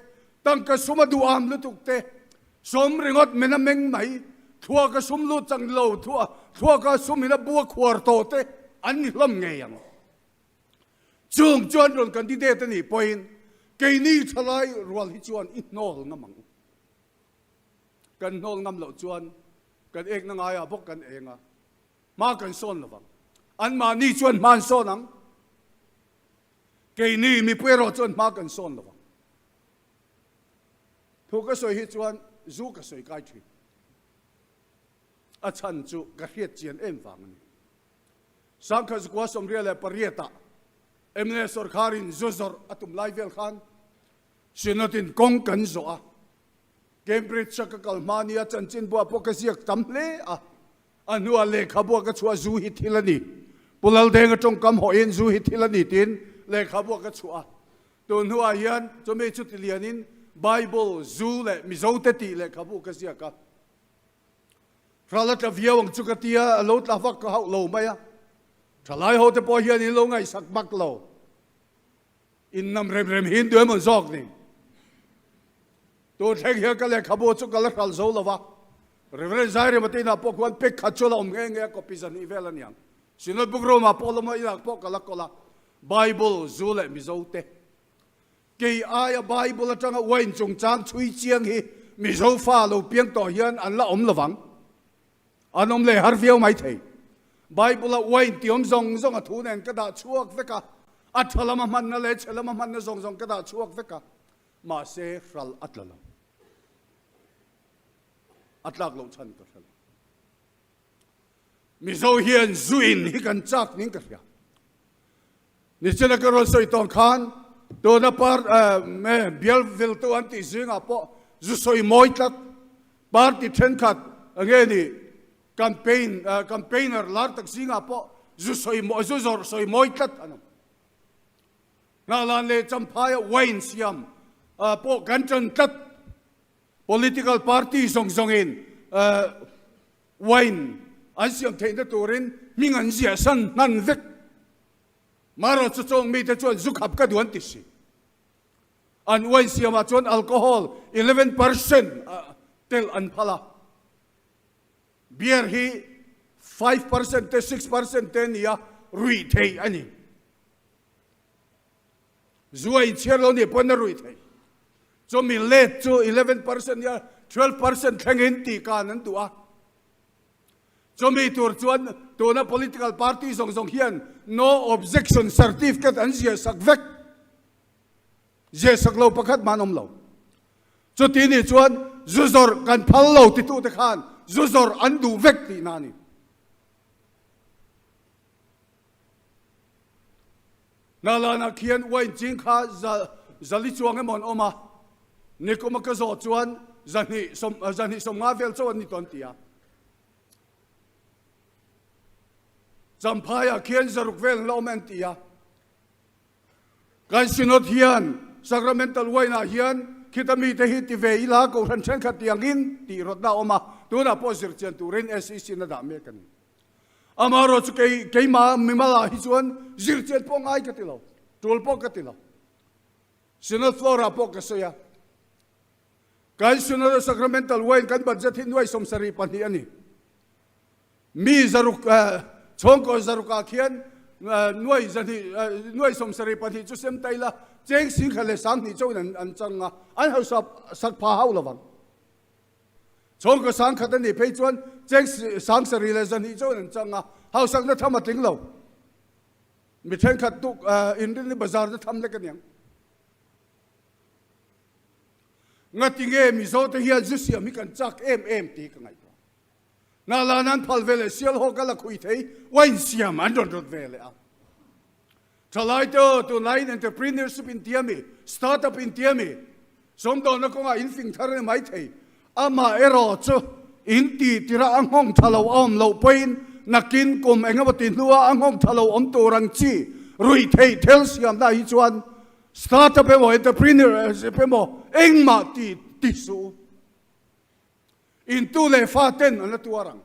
tangka suma duham lutuk te, sum ringawt men a meng mai, thluaka sum lut chang lo, thluaka sum in a bua khuar tawh te an ni hlawm ngei ang. Chung chuan rawn candidate a nih pawhin keini thalai rual hi chuan i hnawl ngam ang u. Kan hnawl ngam loh chuan kan ekna ngaiah bawk kan eng a, hma kan sawn lo vang. Anmahni chuan hma an sawn ang. Keini mipui erawh chuan hma kan sawn lo vang. Thu ka sawi hi chuan zu ka sawi kai thin. A chhan chu ka hriat chian em vang a ni. Sangkhat zakua 78 ah mla sawrkharin zu zawrh a tum lai vel khan Synod in kawng kan zawh a, Cambridge a ka kal hma nia chanchinbua pawh ka ziak tam hle a, a hnuah lehkhabua ka chhuah zu hi thil a ni. Pu Laldenga tawngkam hawhin zu hi thil a ni tiin lehkhabua ka chhuah a. Tun hnuah hian chumi chuti lianin Bible, zu leh Mizote tih lehkhabu ka ziak a. Ral a tla viau ang chu ka ti a, a lo tla vak ka hauh lo mai a. Thalai ho te pawh hian in lo ngaihsak bak lo. In nam rem rem hi in duh emaw zawk ni. Tun thleng hian ka lehkhabu chu ka la hral zo lo va. Reverend Zairema te inah pawh khuan pek khat chu a la awm nghe nghe a, copy zahnih vel a niang. Synod Book Room ah pawh lawm a, inah pawh ka la kawl a. Bible, zu leh Mizo te. Kei aia Bible atanga wine chungchang chhui chiang hi Mizo fa lo piang tawh hian an la awm lovang. An awm leh har viau mai thei. Bible-a wine ti awm zawng zawng a thu nen ka dah chhuak vek a, a tha lama hmanna leh chhe lama hmanna zawng zawng ka dah chhuak vek a, mahse hral a tla lo. A tlak loh chhan ka hre lo. Mizo hian zu in hi kan chak ning ka hria. Nichina ka rawn sawi tawng khan tuna par bial viltu an tih zingah pawh zu sawi mawi tlat party thenkhat nge ni campaign campaigner lar tak zingah pawh zu sawi zu zawrh sawi mawi tlat an awm. Hnahlan leh Champhaia wine siam pawh kan tan tlat. Political party zawng zawngin wine an siam theihna turin hming an ziah san hnan vek. Marawh chu chawng mite chuan zu khap ka duh an ti si. An wine siamah chuan alcohol 11% tel an phal a. Beer hi 5% te 6% te nia ruih theih a ni. Zu a inchhiar lo nih pawn a ruih theih. Chumi let chu 11% nia 12% thlengin tih kan an duh a. Chumi tur chuan tuna political party zawng zawng hian no objection certificate an ziah sak vek. Ziah sak lo pakhat mah an awm lo. Chuti nih chuan zu zawrh kan phal lo titute khan zu zawrh an duh vek tihna a ni. Hnahlanah khian wine ching kha zali chuang emaw an awm a, nikuma ka zawh chuan 250 vel chauh an ni tawn ti a. Champhaiah khian 600 vel an la awm e an ti a. Kan Synod hian Sacramental wine-ah hian khita mite hi ti ve ila Kohhran thenkhat tiangin tih rawtna a awm a, tunah pawh zirchian turin SEC-in a dah mek a ni. Amaherawh chu kei keimah mimal ah hi chuan zirchian pawh ngai ka ti lo, tul pawh ka ti lo. Synod floor-ah pawh ka sawi a. Kan Synod Sacramental Wine kan budget hi nuai 72 a ni. Mi zaruk, chhawngkaw zarukah khian nuai zahnih, nuai 72 chu sem ta ila, cheng 10,000 leh 2000 chauhin an chang a, an hausa sak pha hauh lovang. Chhawngkaw 10,000 a nih phei chuan cheng 7,200 chauhin an chang a, hausakna tham a tling lo. Mi thenkhat tuk inrinni bazar te tham lek a niang. Ngati nge Mizo te hian zu siam hi kan chak em em tih ka ngaihtuah. Hnahlan an phal ve leh Sialhawk a la khui thei wine siam an rawn rawt ve leh a. Thalai te aw tunlaiin entrepreneurship in tia mi, startup in tia mi, sawmdawlna kawngah in fing thar a ni mai thei. Amah erawh chu in tih tirah a nghawng tha lo a awm loh pawhin nakin kum engemaw ti hnua a nghawng tha lo awm tur ang chi ruih theih thil siamna hi chuan startup emaw entrepreneurship emaw engmah tih ti suh u. Intu leh fa ten an la tuar ang.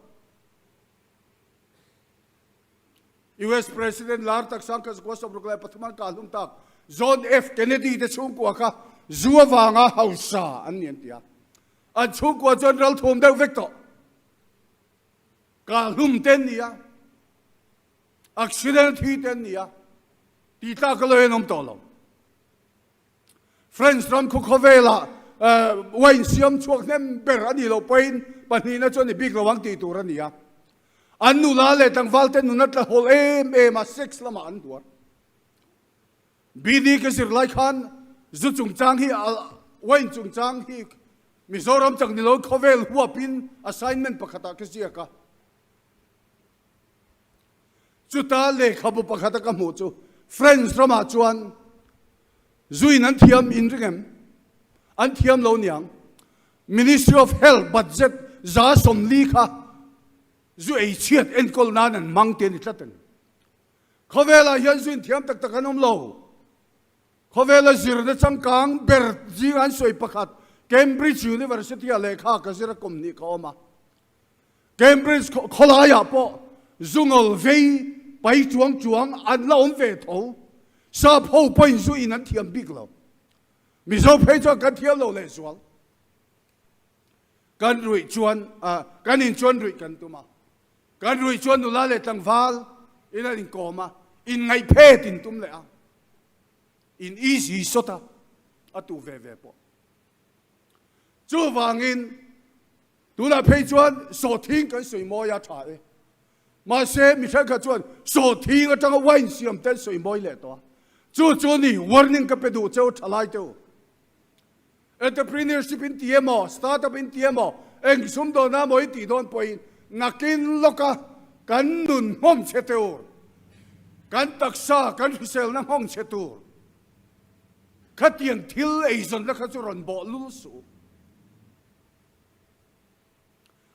US President lar tak 1963 an kah hlum tak John F. Kennedy te chhungkua kha zu avanga hausa an ni an ti a. An chhungkua chuan ral thum deuh vek tawh. Kah hlum te an ni a. Accident thi te an ni a. Tih tlak a lo en awm tawh lo. French ram khu khawvelah wine siam chhuak hnem ber a nih loh pawhin pahnihna chu a ni bik lo ang tih tur a ni a. An nula leh tlangval te nun a tla hawl em em a, sex lamah an duar. BD ka zir lai khan zu chungchang hi, wine chungchang hi Mizoram chak ni lo khawvel huapin assignment pakhatah ka ziak a. Chuta lehkhabu pakhata ka hmuh chu French ramah chuan zuin an thiam in ring em? An thiam lo niang. Ministry of Health budget 40% kha zu ei chhiat enkawl nan an hmang tih a ni tlat a ni. Khawvelah hian zuin thiam tak tak an awm lo. Khawvela zirna changkang ber zinga an sawi pakhat Cambridge University-ah lehkha ka zir a kum hnih ka awm a. Cambridge khawlaiah pawh zungawl vei pai chuang chuang an la awm ve tho. Sap ho pawhin zu in an thiam bik lo. Mizo phei chuan kan thiam lo lehzual. Kan ruih chuan, kan in chuan ruih kan tum a. Kan ruih chuan nula leh tlangval in an inkawm a, inngaih phet in tum leh a. In easy sawt a, a tu ve ve pawh. Chuvangin Tunah phei chuan sawhthing kan sawi mawi a tha e. Mahse, mi thenkhat chuan sawhthing atanga wine siam te an sawi mawi leh tawh a. Chu chu ni warning ka pe duh cheu thalai te u. Entrepreneurship in ti emaw, startup in ti emaw, eng sumdawn emaw in tih dawn pawhin nakin lawka kan nun nghawng chhe tur, kan taksa, kan hriselna nghawng chhe tur khatiang thil eizawnna kha chu rawn bawh lul suh u.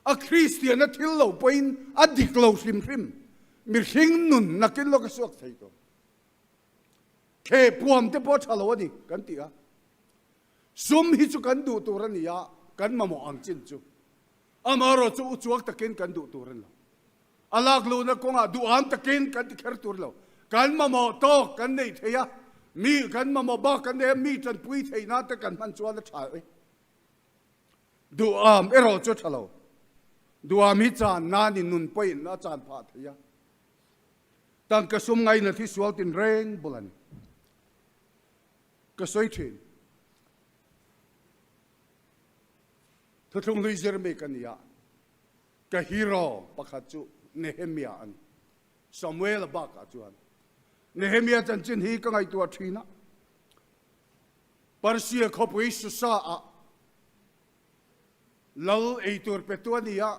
A Kristianna thil lo pawhin a dik lo hrim hrim. Mihring nun nakin lawk a suak thei tawh. Khe puam te pawh a tha lo a ni kan ti a. Sum hi chu kan duh tur a ni a, kan mamawh ang chin chu. Amaherawh chu uchuak takin kan duh tur a ni lo. A lak luhna kawngah duham takin kan ti kher tur lo. Kan mamawh tawk kan neih thei a, mi kan mamawh bak kan nei a, mi tanpui theih nan te kan hman chuan a tha e. Duham erawh chu tha lo. Duham hi chan nan in nun pawhin a chan phah thei a. Tangka sum ngaina thi sual tin reng bul a ni. Ka sawi thin. Thuthlung hlui zir mi ka ni a. Ka hero pakhat chu Nehemia a ni. Samuel-a bakah chuan Nehemia chanchin hi ka ngaihtuah thin a. Persia khawpui Susa-ah lal ei tur petu a ni a,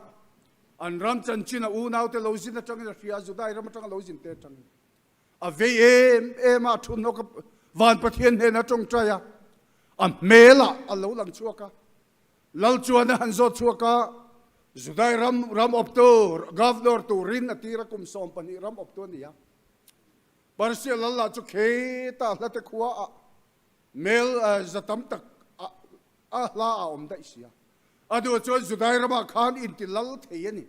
an ram chanchin a unaute lo zin atangin a hria a, Judai ram atanga lo zin te atangin. A vei em em a, a thu hnawk a, Van Pathian hnena tawngtai a, a hmelah a lo lang chhuak a. Lal chuan a han zawt chhuak a, Judai ram ram awptu, governor turin a tir a, kum 12 ram awptu a ni a. Persia lal lah chu kheta hlate khua ah mel za tam tak a hla a awm daih sia. A duh chuan Judai ramah khan inti lal thei a ni.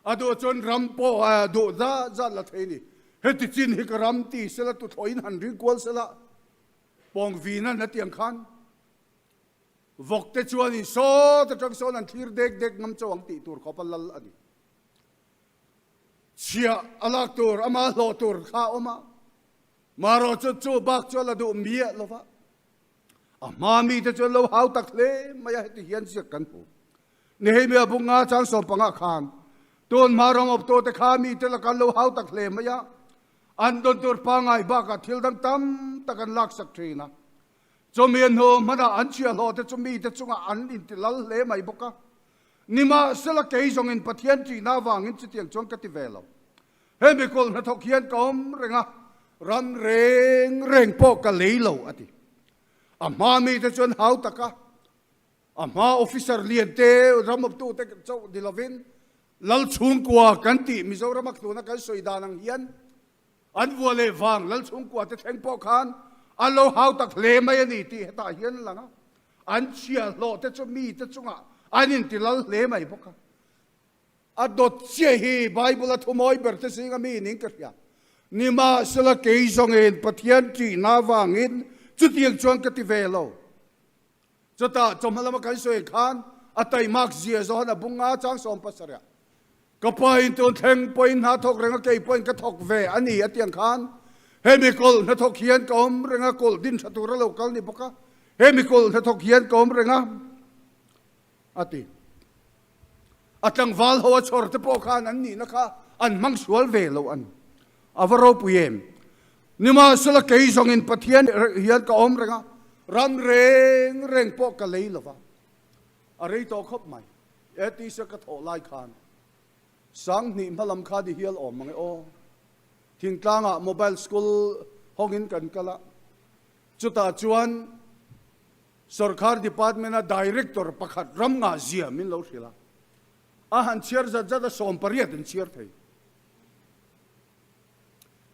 A duh chuan ram pawh duh zat zat la thei a ni. Heti chin hi ka ram ti sela tuthlawhin han ring kual sela. Pawng vin an a tiang khan vawk te chuanin sawt atang sawn an thlir dek dek ngam chauh ang tih tur khawpa lal a ni. Chhiah a lak tur, ama hlawh tur kha a awm a, marawh chu chu bak chu a la duh miah lo va. A hma mite chu an lo hau tak hle mai a, heti hian ziak kan hmu. Nehemia buk nga chang sawmpangah khan tun hma ram awptute kha mite laka an lo hau tak hle mai a, an dawn tur pangngai bakah thil dang tam tak an laksak thin a. Chumi a hnu hmanah an chhiahhlawh te chu mite chungah an inti lal hle mai bawk a. Nimahsela kei zawngin Pathian ṭihna avangin chutiang chuan ka ti ve lo. Hemi kawlh hnathawk hian ka awm reng a, ram reng reng pawh ka lei lo, a ti. A hma mite chuan hau tak a, a hma officer lian te, ram awptute chauh ni lovin Lal chhungkua kan tih Mizorama tuna kan sawi dan ang hian an vua leh vang Lal chhungkua te thleng pawh khan an lo hau tak hle mai a ni tih hetah hian a lang a. An chhiahhlawh te chu mite chungah an inti lal hle mai bawk a. A dawt chiah hi Bible a thumawi ber te zinga mi ning ka hria. Nimahsela kei zawngin Pathian ṭihna avangin chutiang chuan ka ti ve lo. Chutah chawhma lama kan sawi khan a taimak zia zawhan a bung a chang 70 ah ka pa in tun thleng pawhin hna thawk reng a kei pawhin ka thawk ve a ni a tiang khan hemi kawlh hnathawk hian ka awm reng a kawlh din tha tur a lo kal ni bawk a hemi kawlh hnathawk hian ka awm reng a a ti. A tlangval ho a chhawr te pawh khan an nihna kha an hmang sual ve lo a ni. A va ropui em? Nimahsela kei zawngin Pathian hian ka awm reng a, ram reng reng pawh ka lei lo va. A rei tawh khawp mai. E tisa ka thawh lai khan 2000 hma lam kha ni hial awm mang e aw. Thingtlangah mobile school hawngin kan kal a, chutah chuan Sorkar department-a director pakhat ram ngah zia min lo hrilh a, a han chhiar zat zat a, 18 an chhiar thei.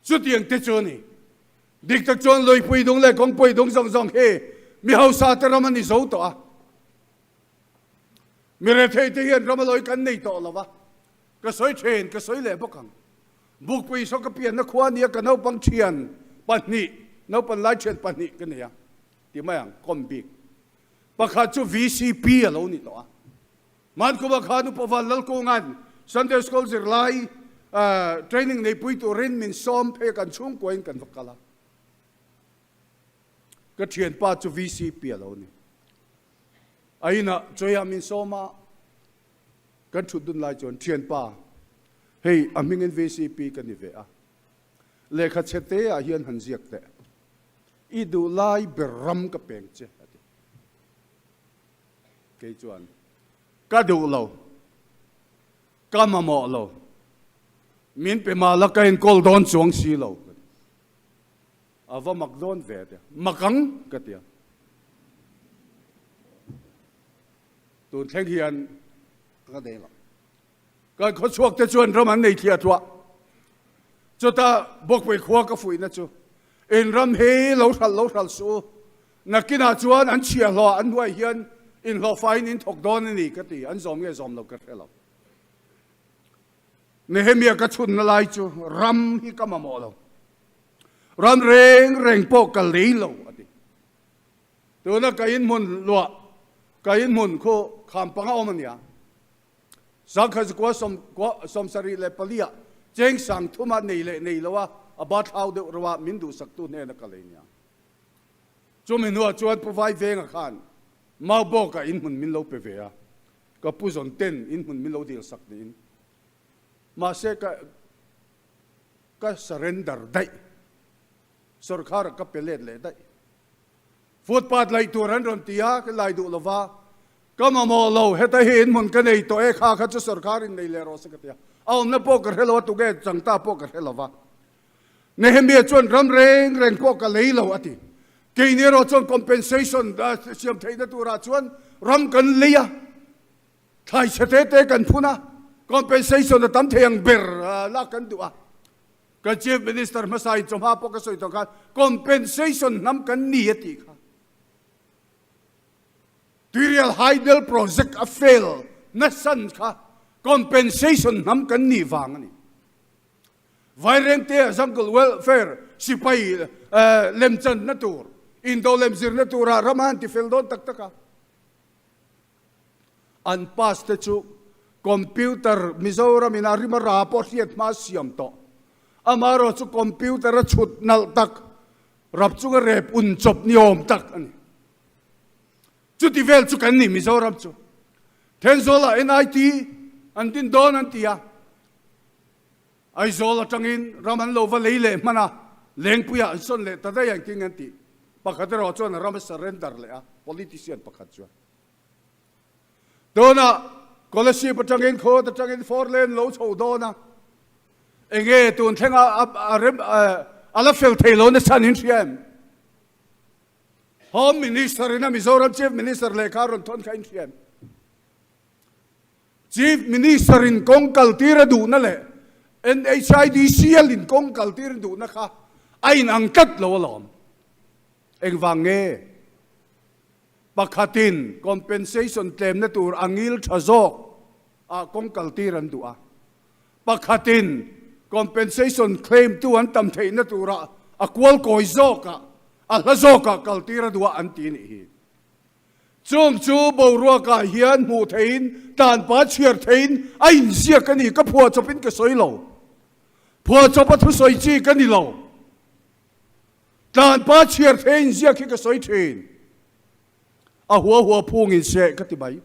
Chutiang te chu a ni. Dik tak chuan Luipui dung leh Kawngpui dung zawng zawng hi mi hausa te ram a ni zo tawh a. Mi rethei te hian ram a lawi kan nei tawh lo va. Ka sawi then, ka sawi leh bawk ang. Bukpui saw ka pianna khua nia ka naupang thian pahnih, naupan lai thian pahnih ka nei a. Ti mai ang, kawm bik. Pakhat chu VCP a lo ni tawh a. Mankuma khan Upa Van Lalkunga'n Sunday School zirlai training neipui turin min sawm phei a, kan chhungkuain kan va kal a. Ka thianpa chu VCP a lo ni. A inah chawiah min sawm a, kan thut dun lai chuan thianpa, hei a hmingin VCP ka ni ve a, lehkha chhe te ah hian han ziak teh. I duh lai ber ram ka peng che, a ti. Kei chuan, Ka duh lo, ka mamawh lo, min pe mah la ka enkawl dawn chuang si lo, ka ti. A va mak dawn ve, a ti a. Mak ang, ka ti a. Tun thleng hian ka nei lo. Kan khawchhuak te chuan ram an nei thliah tluah. Chutah Bawkpui khua ka fuihna chu in ram hi lo hralh lo hralh suh u. Nakinah chuan an chhiahhlawh an hnuai hian inhlawhfaiin in thawk dawn a ni ka ti. An zawm nge zawm lo ka hre lo. Nehemia ka chhunna lai chu ram hi ka mamawh lo. Ram reng reng pawh ka lei lo a ti. Tuna ka inhmun luah, ka inhmun khu kham panga awm a nia. 1974 ah cheng 3000 a nei leh nei lo a, a ba thlau deuh reuh a, min duhsaktu hnena ka lei nia. Chumi hnuah chuan Pu Vai Venga khan Maubawkah inhmun min lo pe ve a, ka pu zawn ten inhmun min lo dilsak niin. Mahse ka ka surrender daih, sawrkharah ka pe let leh daih. Footpath laih tur an rawn ti a, ka lai duh lo va, ka mamawh lo, heta hi inhmun ka nei tawh e, kha kha chu sawrkar in nei leh rawh se ka ti a, a awmna pawh ka hre lo a, tuge changta pawh ka hre lo va. Nehemia chuan ram reng reng pawh ka lei lo a ti. Keini erawh chuan compensation siam theihna turah chuan ram kan lei a, thlai chhe te te kan phun a, compensation a tam thei ang ber lak kan duh a. Kan Chief Minister hmasa in chawhma pawh ka sawi tawh khan compensation hnam kan ni a tih kha. Tuirial Hydel Project a fail nasan kha compensation hnam kan nih vang a ni. Vairengte ah Jungle Welfare sipai lemchanna tur. Indo lem zirna turah ram a han ti fel dawn tak tak a. An pass te chu computer Mizoram in a rima ra pawh hriat hma siam tawh. Amaherawh chu computer a chhut nalh tak, rap chunga rep un chawp ni awm tak a ni. Chuti vel chu kan ni Mizoram chu. Thenzawl ah NIT an din dawn an ti a. Aizawl atangin ram an lo va lei leh hman a, Lengpuiah an sawn leh ta daih ang king an tih. Pakhat erawh chuan a ram a surrender leh a, politician pakhat chuan. Tunah Kolasib atangin khawt atangin four lane lo chho dawn a, enge tun thlenga a rem a la fel thei lo nasa an inhria em? Home Minister ina Mizoram Chief Minister lehkha a rawn thawn kha a inhria em? Chief Minister in kawng kal tir a duhna leh NHIDCL in kawng kal tir a duhna kha a inang tlat lo alawm. Engvang nge? Pakhatin compensation tlemna tur a ngil tha zawk ah kawng kal tir an duh a, pakhatin compensation claim tu an tam theihna turah a kual kawi zawk ah, a hla zawk ah kal tir a duh a an ti nih hi. Chung chu boruakah hian hmuh theihin, tanpa chhiar theihin a inziak a ni. Ka phuahchawpin ka sawi lo. Phuahchawp a thusawi chi ka ni lo. Tlanpa chhiar thei a inziak hi ka sawi thin. A hua hua phungin seh ka ti mai.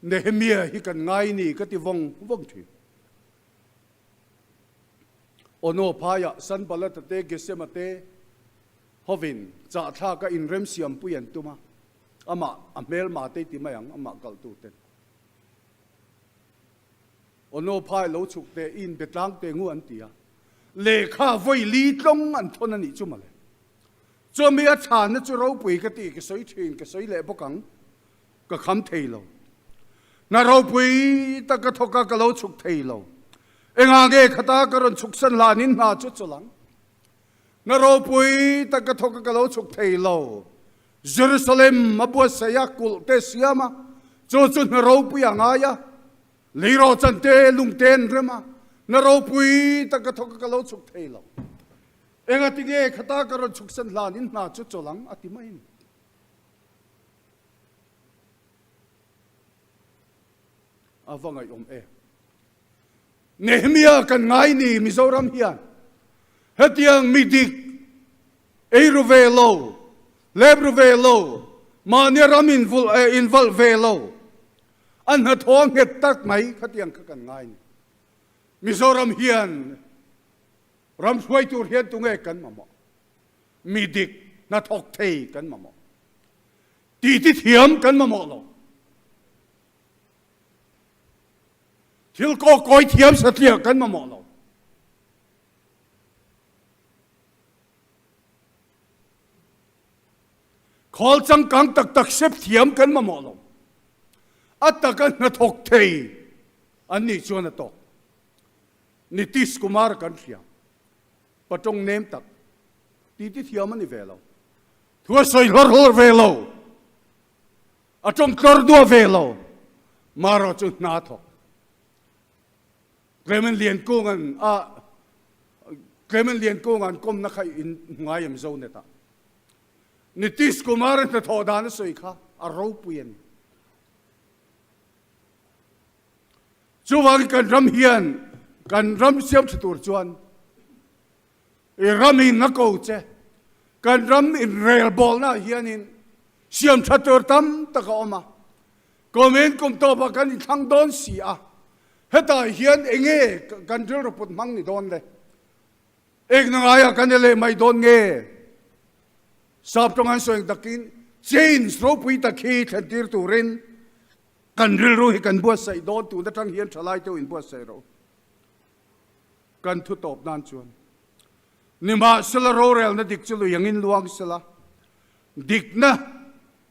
Nehemia hi kan ngai ni ka ti vawng vawng thin. Ono phaiah Sanballat-a te Gesem-a te hovin chahthlaka inremsiampui an tum a, amah a hmelma te ti mai ang, amah kalhtuten. Ono phai lo chhuk te i inbe tlang te ngu an ti a, lehkha vawi li tlawng an thawn a nih chu mawle. Chumi a chhanna chu ropui ka ti, ka sawi thin, ka sawi leh bawk ang. Ka kham thei lo. Hna ropui tak ka thawk a, ka lo chhuk thei lo. Engah nge khata ka rawn chhuk san hlanin hna chu chawlh ang? Hna ropui tak ka thawk a, ka lo chhuk thei lo. Jerusalem a buatsaih a, kulh te siam a, chu chu hna ropui a ngai a. Leirawhchan te, lung te an rem a, hna ropui tak ka thawk a, ka lo chhuk thei lo. Engatinge khata ka rawn chhuk san hlanin hna chu chawlh ang? a ti mai a ni. A va ngaihawm em. Nehemia kan ngai ni Mizoram hian hetiang mi dik ei ru ve lo, lep ru ve lo, mahni ram invul eh invalh ve lo, a hnathawh a nghet tak mai khatiang kha kan ngai ni. Mizoram hian ram hruai tur hian tunge kan mamawh? Mi dik hnathawk thei kan mamawh. Titi thiam kan mamawh lo. Thil kawkawi thiam satliah kan mamawh lo. Khawl changkang tak tak sep thiam kan mamawh lo. A taka hnathawk thei an nih chuan a tawk. Nitish Kumar kan hria. Patawng nem tak titi thiam a ni ve lo. Thu a sawi hlawr hlawr ve lo. A tawng tlawr duah ve lo. Marawh chu hna thawk. Clement Liankunga'n a Clement Liankunga an kawmna kha in ngai em Zonet ah. Nitish Kumar a hnathawh dan a sawi kha a ropui a ni. Chuvangin kan ram hian kan ram siam tha tur chuan i ramin a ko che, kan ram inrelbawlna ah hianin siam tha tur tam tak a awm a, kumin kum tawpah kan inthlang dawn si a, hetah hian enge kan rilru put hmang ni dawn le? Ekna ngaiah kan i leh mai dawn nge? Sap tawng an sawi ang takin change ropui tak hi thlen tir turin Kan rilru hi kan buatsaih dawn tun atang hian thalai te inbuatsaih rawh u. Kan thu tawp nan chuan nimahsela rorelna dik chu lui angin luang sela, dikna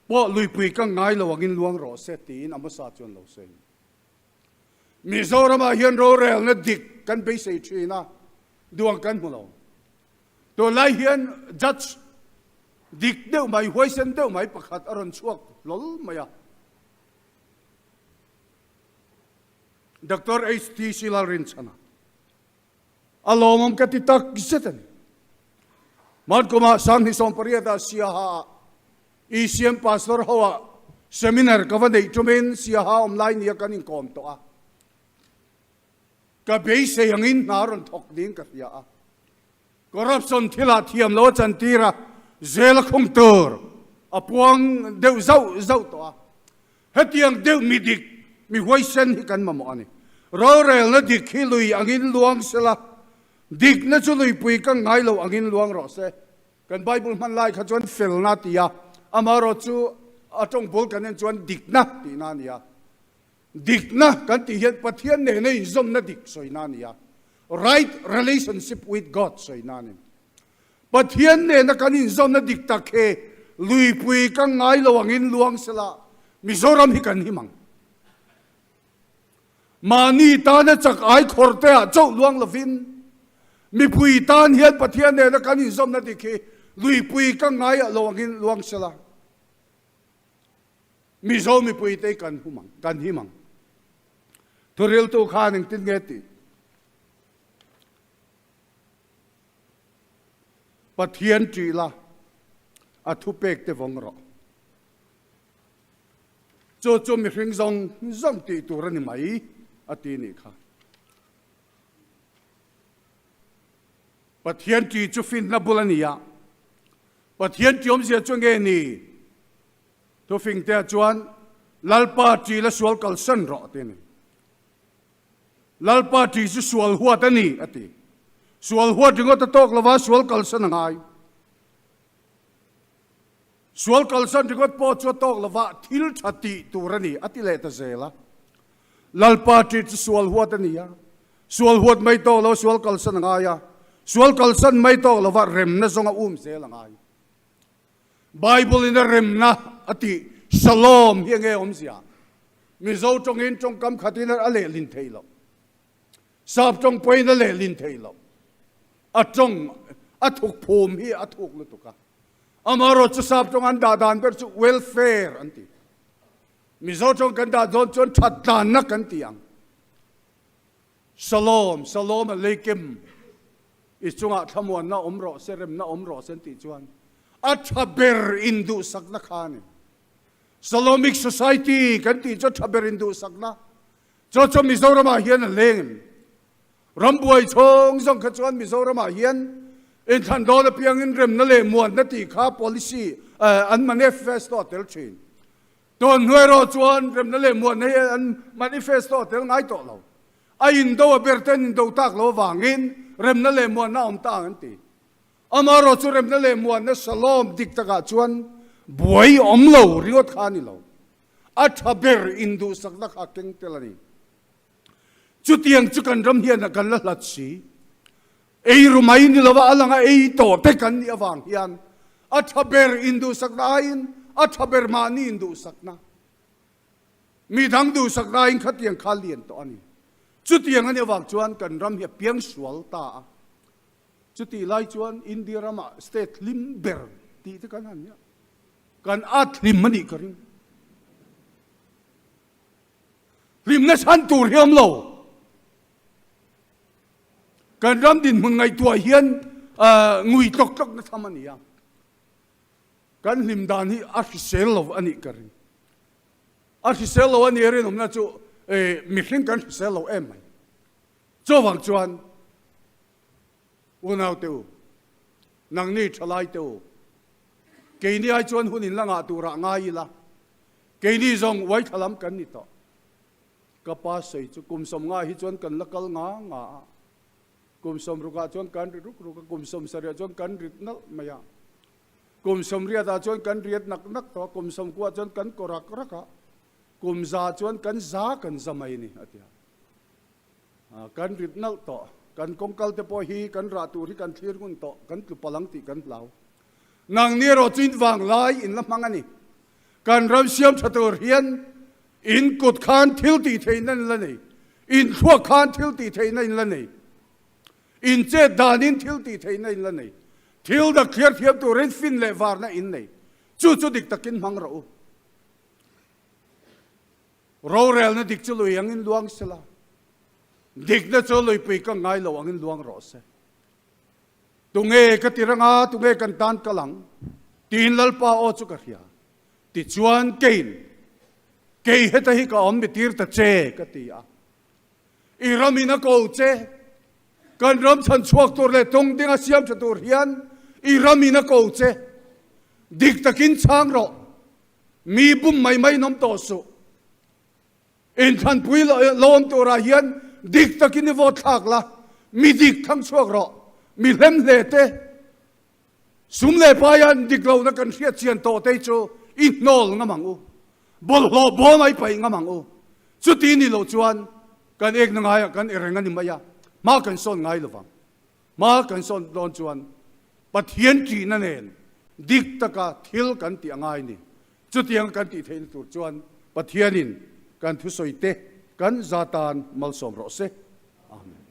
pawh luipui ka ngai lo angin luang rawh se tiin Amosa chuan lo sawi. Mizoramah hian rorelna dik kan beisei thin a, duang kan hmu lo. Tunlai hian judge dik deuh mai, huaisen deuh mai pakhat a rawn chhuak hlawl mai a. Doctor HTC Lalrinchhana. A lawmawm ka ti tak zet a ni. Hman kumah Sanghni Sawmpariata Siaha ah ECM Pastor ho ah seminar ka va neih tumin Siaha awm lai nia kan inkawm tawh a. Ka beisei angin hna rawn thawk niin ka hria a. Corruption thilah thiam lo a chantir a, zel a khung tur a puang deuh zauh zauh tawh a. Hetiang deuh mi dik, mi huaisen hi kan mamawh a ni. Rorelna dik hi lui angin luang sela, dikna chu luipui ka ngai lo angin luang rawh se. Kan Bible hman lai kha chuan felna ti a, amaherawhchu a tawng bul kan en chuan dikna tihna a ni a. Dikna kan tih hian Pathian nena inzawmna dik sawina a ni a, right relationship with God sawina a ni. Pathian nena kan inzawmna dik tak hi luipui ka ngai lo angin luang sela Mizoram hi kan him ang. Mahni tana chak ai khawr te ah chauh luang lovin mipui tan hian Pathian nena kan inzawmna dik hi luipui ka ngai lo angin luang sela Mizo mipuite kan hum ang, kan him ang. Thuriltu khan engtin nge tih? Pathian ṭih la, a thupek te vawng rawh. Chu chu mihring zawng zawng tih tur a ni mai, a ti nih kha. Pathian ṭih chu finna bul a ni a, Pathian ṭih awmzia chu nge ni? Thufingtea chuan, Lalpa ṭi la sual kalsan rawh, ti a ni. Lalpa ṭi chu sual huat a ni, a ti. Sual huat ringawt a tawk lova sual kalsan a ngai. Sual kalsan ringawt pawh chu a tawk lova thil ṭha tih tur a ni, a ti leh ta zel a. Lalpa ṭi chu sual huat a ni a, sual huat mai tawk lo sual kalsan a ngai a, sual kalsan mai tawk lova remna zawnga um zel a ngai. Bible in a remna a tih Shalom hi enge awmzia? Mizo tawngin tawngkam khatin a lehlin thei lo. Sap tawng pawhin a lehlin thei lo. A tawng a thuk phum hi a thuk lutuk a. Amaherawh chu sap tawng an dah dan ber chu welfare an ti. Mizo tawng kan dah dawn chuan that tlanna kan ti ang. Shalom, Shalom Aleikem, i chungah thlamuanna awm rawh se, remna awm rawh se an tih chuan a tha ber induhsakna kha a ni. Shalomic Society kan tih chu a tha ber induhsakna. Chu chu Mizoramah hian a leng em? Rambuai chhawng zawng kha chuan Mizoramah hian inthlan dawn apiangin remna leh muanna tih kha policy an manifesto a tel thin. Tun hnuai erawh chuan remna leh muanna hi an manifesto a tel ngai tawh lo. A indo a ber ten indo tak lo avangin remna leh muanna a awm ta ang an ti. Amaherawh chu remna leh muanna shalom dik takah chuan buai awm lo ringawt kha a ni lo. A tha ber induhsakna kha a keng tel a ni. Chutiang chu kan ram hian kan la hlat si. Ei ru mai ni lova a langa ei tawh te kan nih avang hian a tha ber induhsakna aiin a tha ber mahni induhsakna, mi dang duhsakna aiin khatiang kha lian tawh a ni. Chutiang a nih avang chuan kan ram hi a piang sual ta a. Chutih lai chuan India ramah state hlim ber tih te kan han nia. Kan at hlim a nih ka ring. Hlimna chhan tur hi awm lo. Kan ram dinhmun ngaihtuah hian ngui tlawk tlawk na tham a ni a. Kan hlim dan hi a hrisel lo a nih ka ring. A hrisel lo a nih rinawmna chu mihring kan hrisel lo em mai. Chuvang chuan unau te u, nangni thalai te u, keini ai chuan hun in la ngah turah ngai ila, keini zawng uaithla lam kan ni tawh. Ka pa sawi chu kum 50 hi chuan kan la kal nga nga a, kum 60ah chuan kan ri ruk ruk a, kum 70ah chuan kan rit nalh mai a, kum 80ah chuan kan riat nak nak tawh a, kum 90ah chuan kan kaw rak rak a, kum 100 chuan kan za kan za mai a ni, a ti a. Kan rit nalh tawh, kan kawngkal te pawh hi kan rah tur hi kan thlir ngun tawh, kan tlu palh ang tih kan hlau. Nangni erawh chu in vanglai in la hmang a ni. Kan ram siam tha tur hian in kut khan thil tih theihna in la nei, in thluak khan thil tih theihna in la nei, in chet danin thil tih theihna in la nei, thil dak thliar thiam turin fin leh varna in nei. Chu chu dik takin hmang rawh u. Rorelna dik chu lui angin luang sela. Dikna chu luipui ka ngai lo angin luang rawh se. Tunge ka ti ranga, tunge kan tan kal ang? Tiin Lalpa aw chu ka hria. Tichuan keiin, Kei heta hi ka awm mi tir ta che, ka ti a. I ramin a ko che. Kan ram chhan chhuak tur leh tung dinga siam tha tur hian i ramin a ko che. Dik takin chhang rawh. Mi bum mai mai in awm tawh suh. Inthlanpui lo awm turah hian dik takin i vote thlak la, mi dik thang chhuak rawh. Mi hlem hle te, sum leh paia dik lohna kan hriat chian tawh te chu i hnawl ngam ang u. Bawlhhlawh bawm a i paih ngam ang u. Chuti ni loh chuan kan ekna ngaiah kan e reng a ni mai a, hma kan sawn ngai lo vang. Hma kan sawn dawn chuan Pathian ṭihna nen dik taka thil kan tih a ngai ni. Chutiang kan tih theihna tur chuan Pathianin kan thusawi te kan za tan malsawm rawh se. Amen.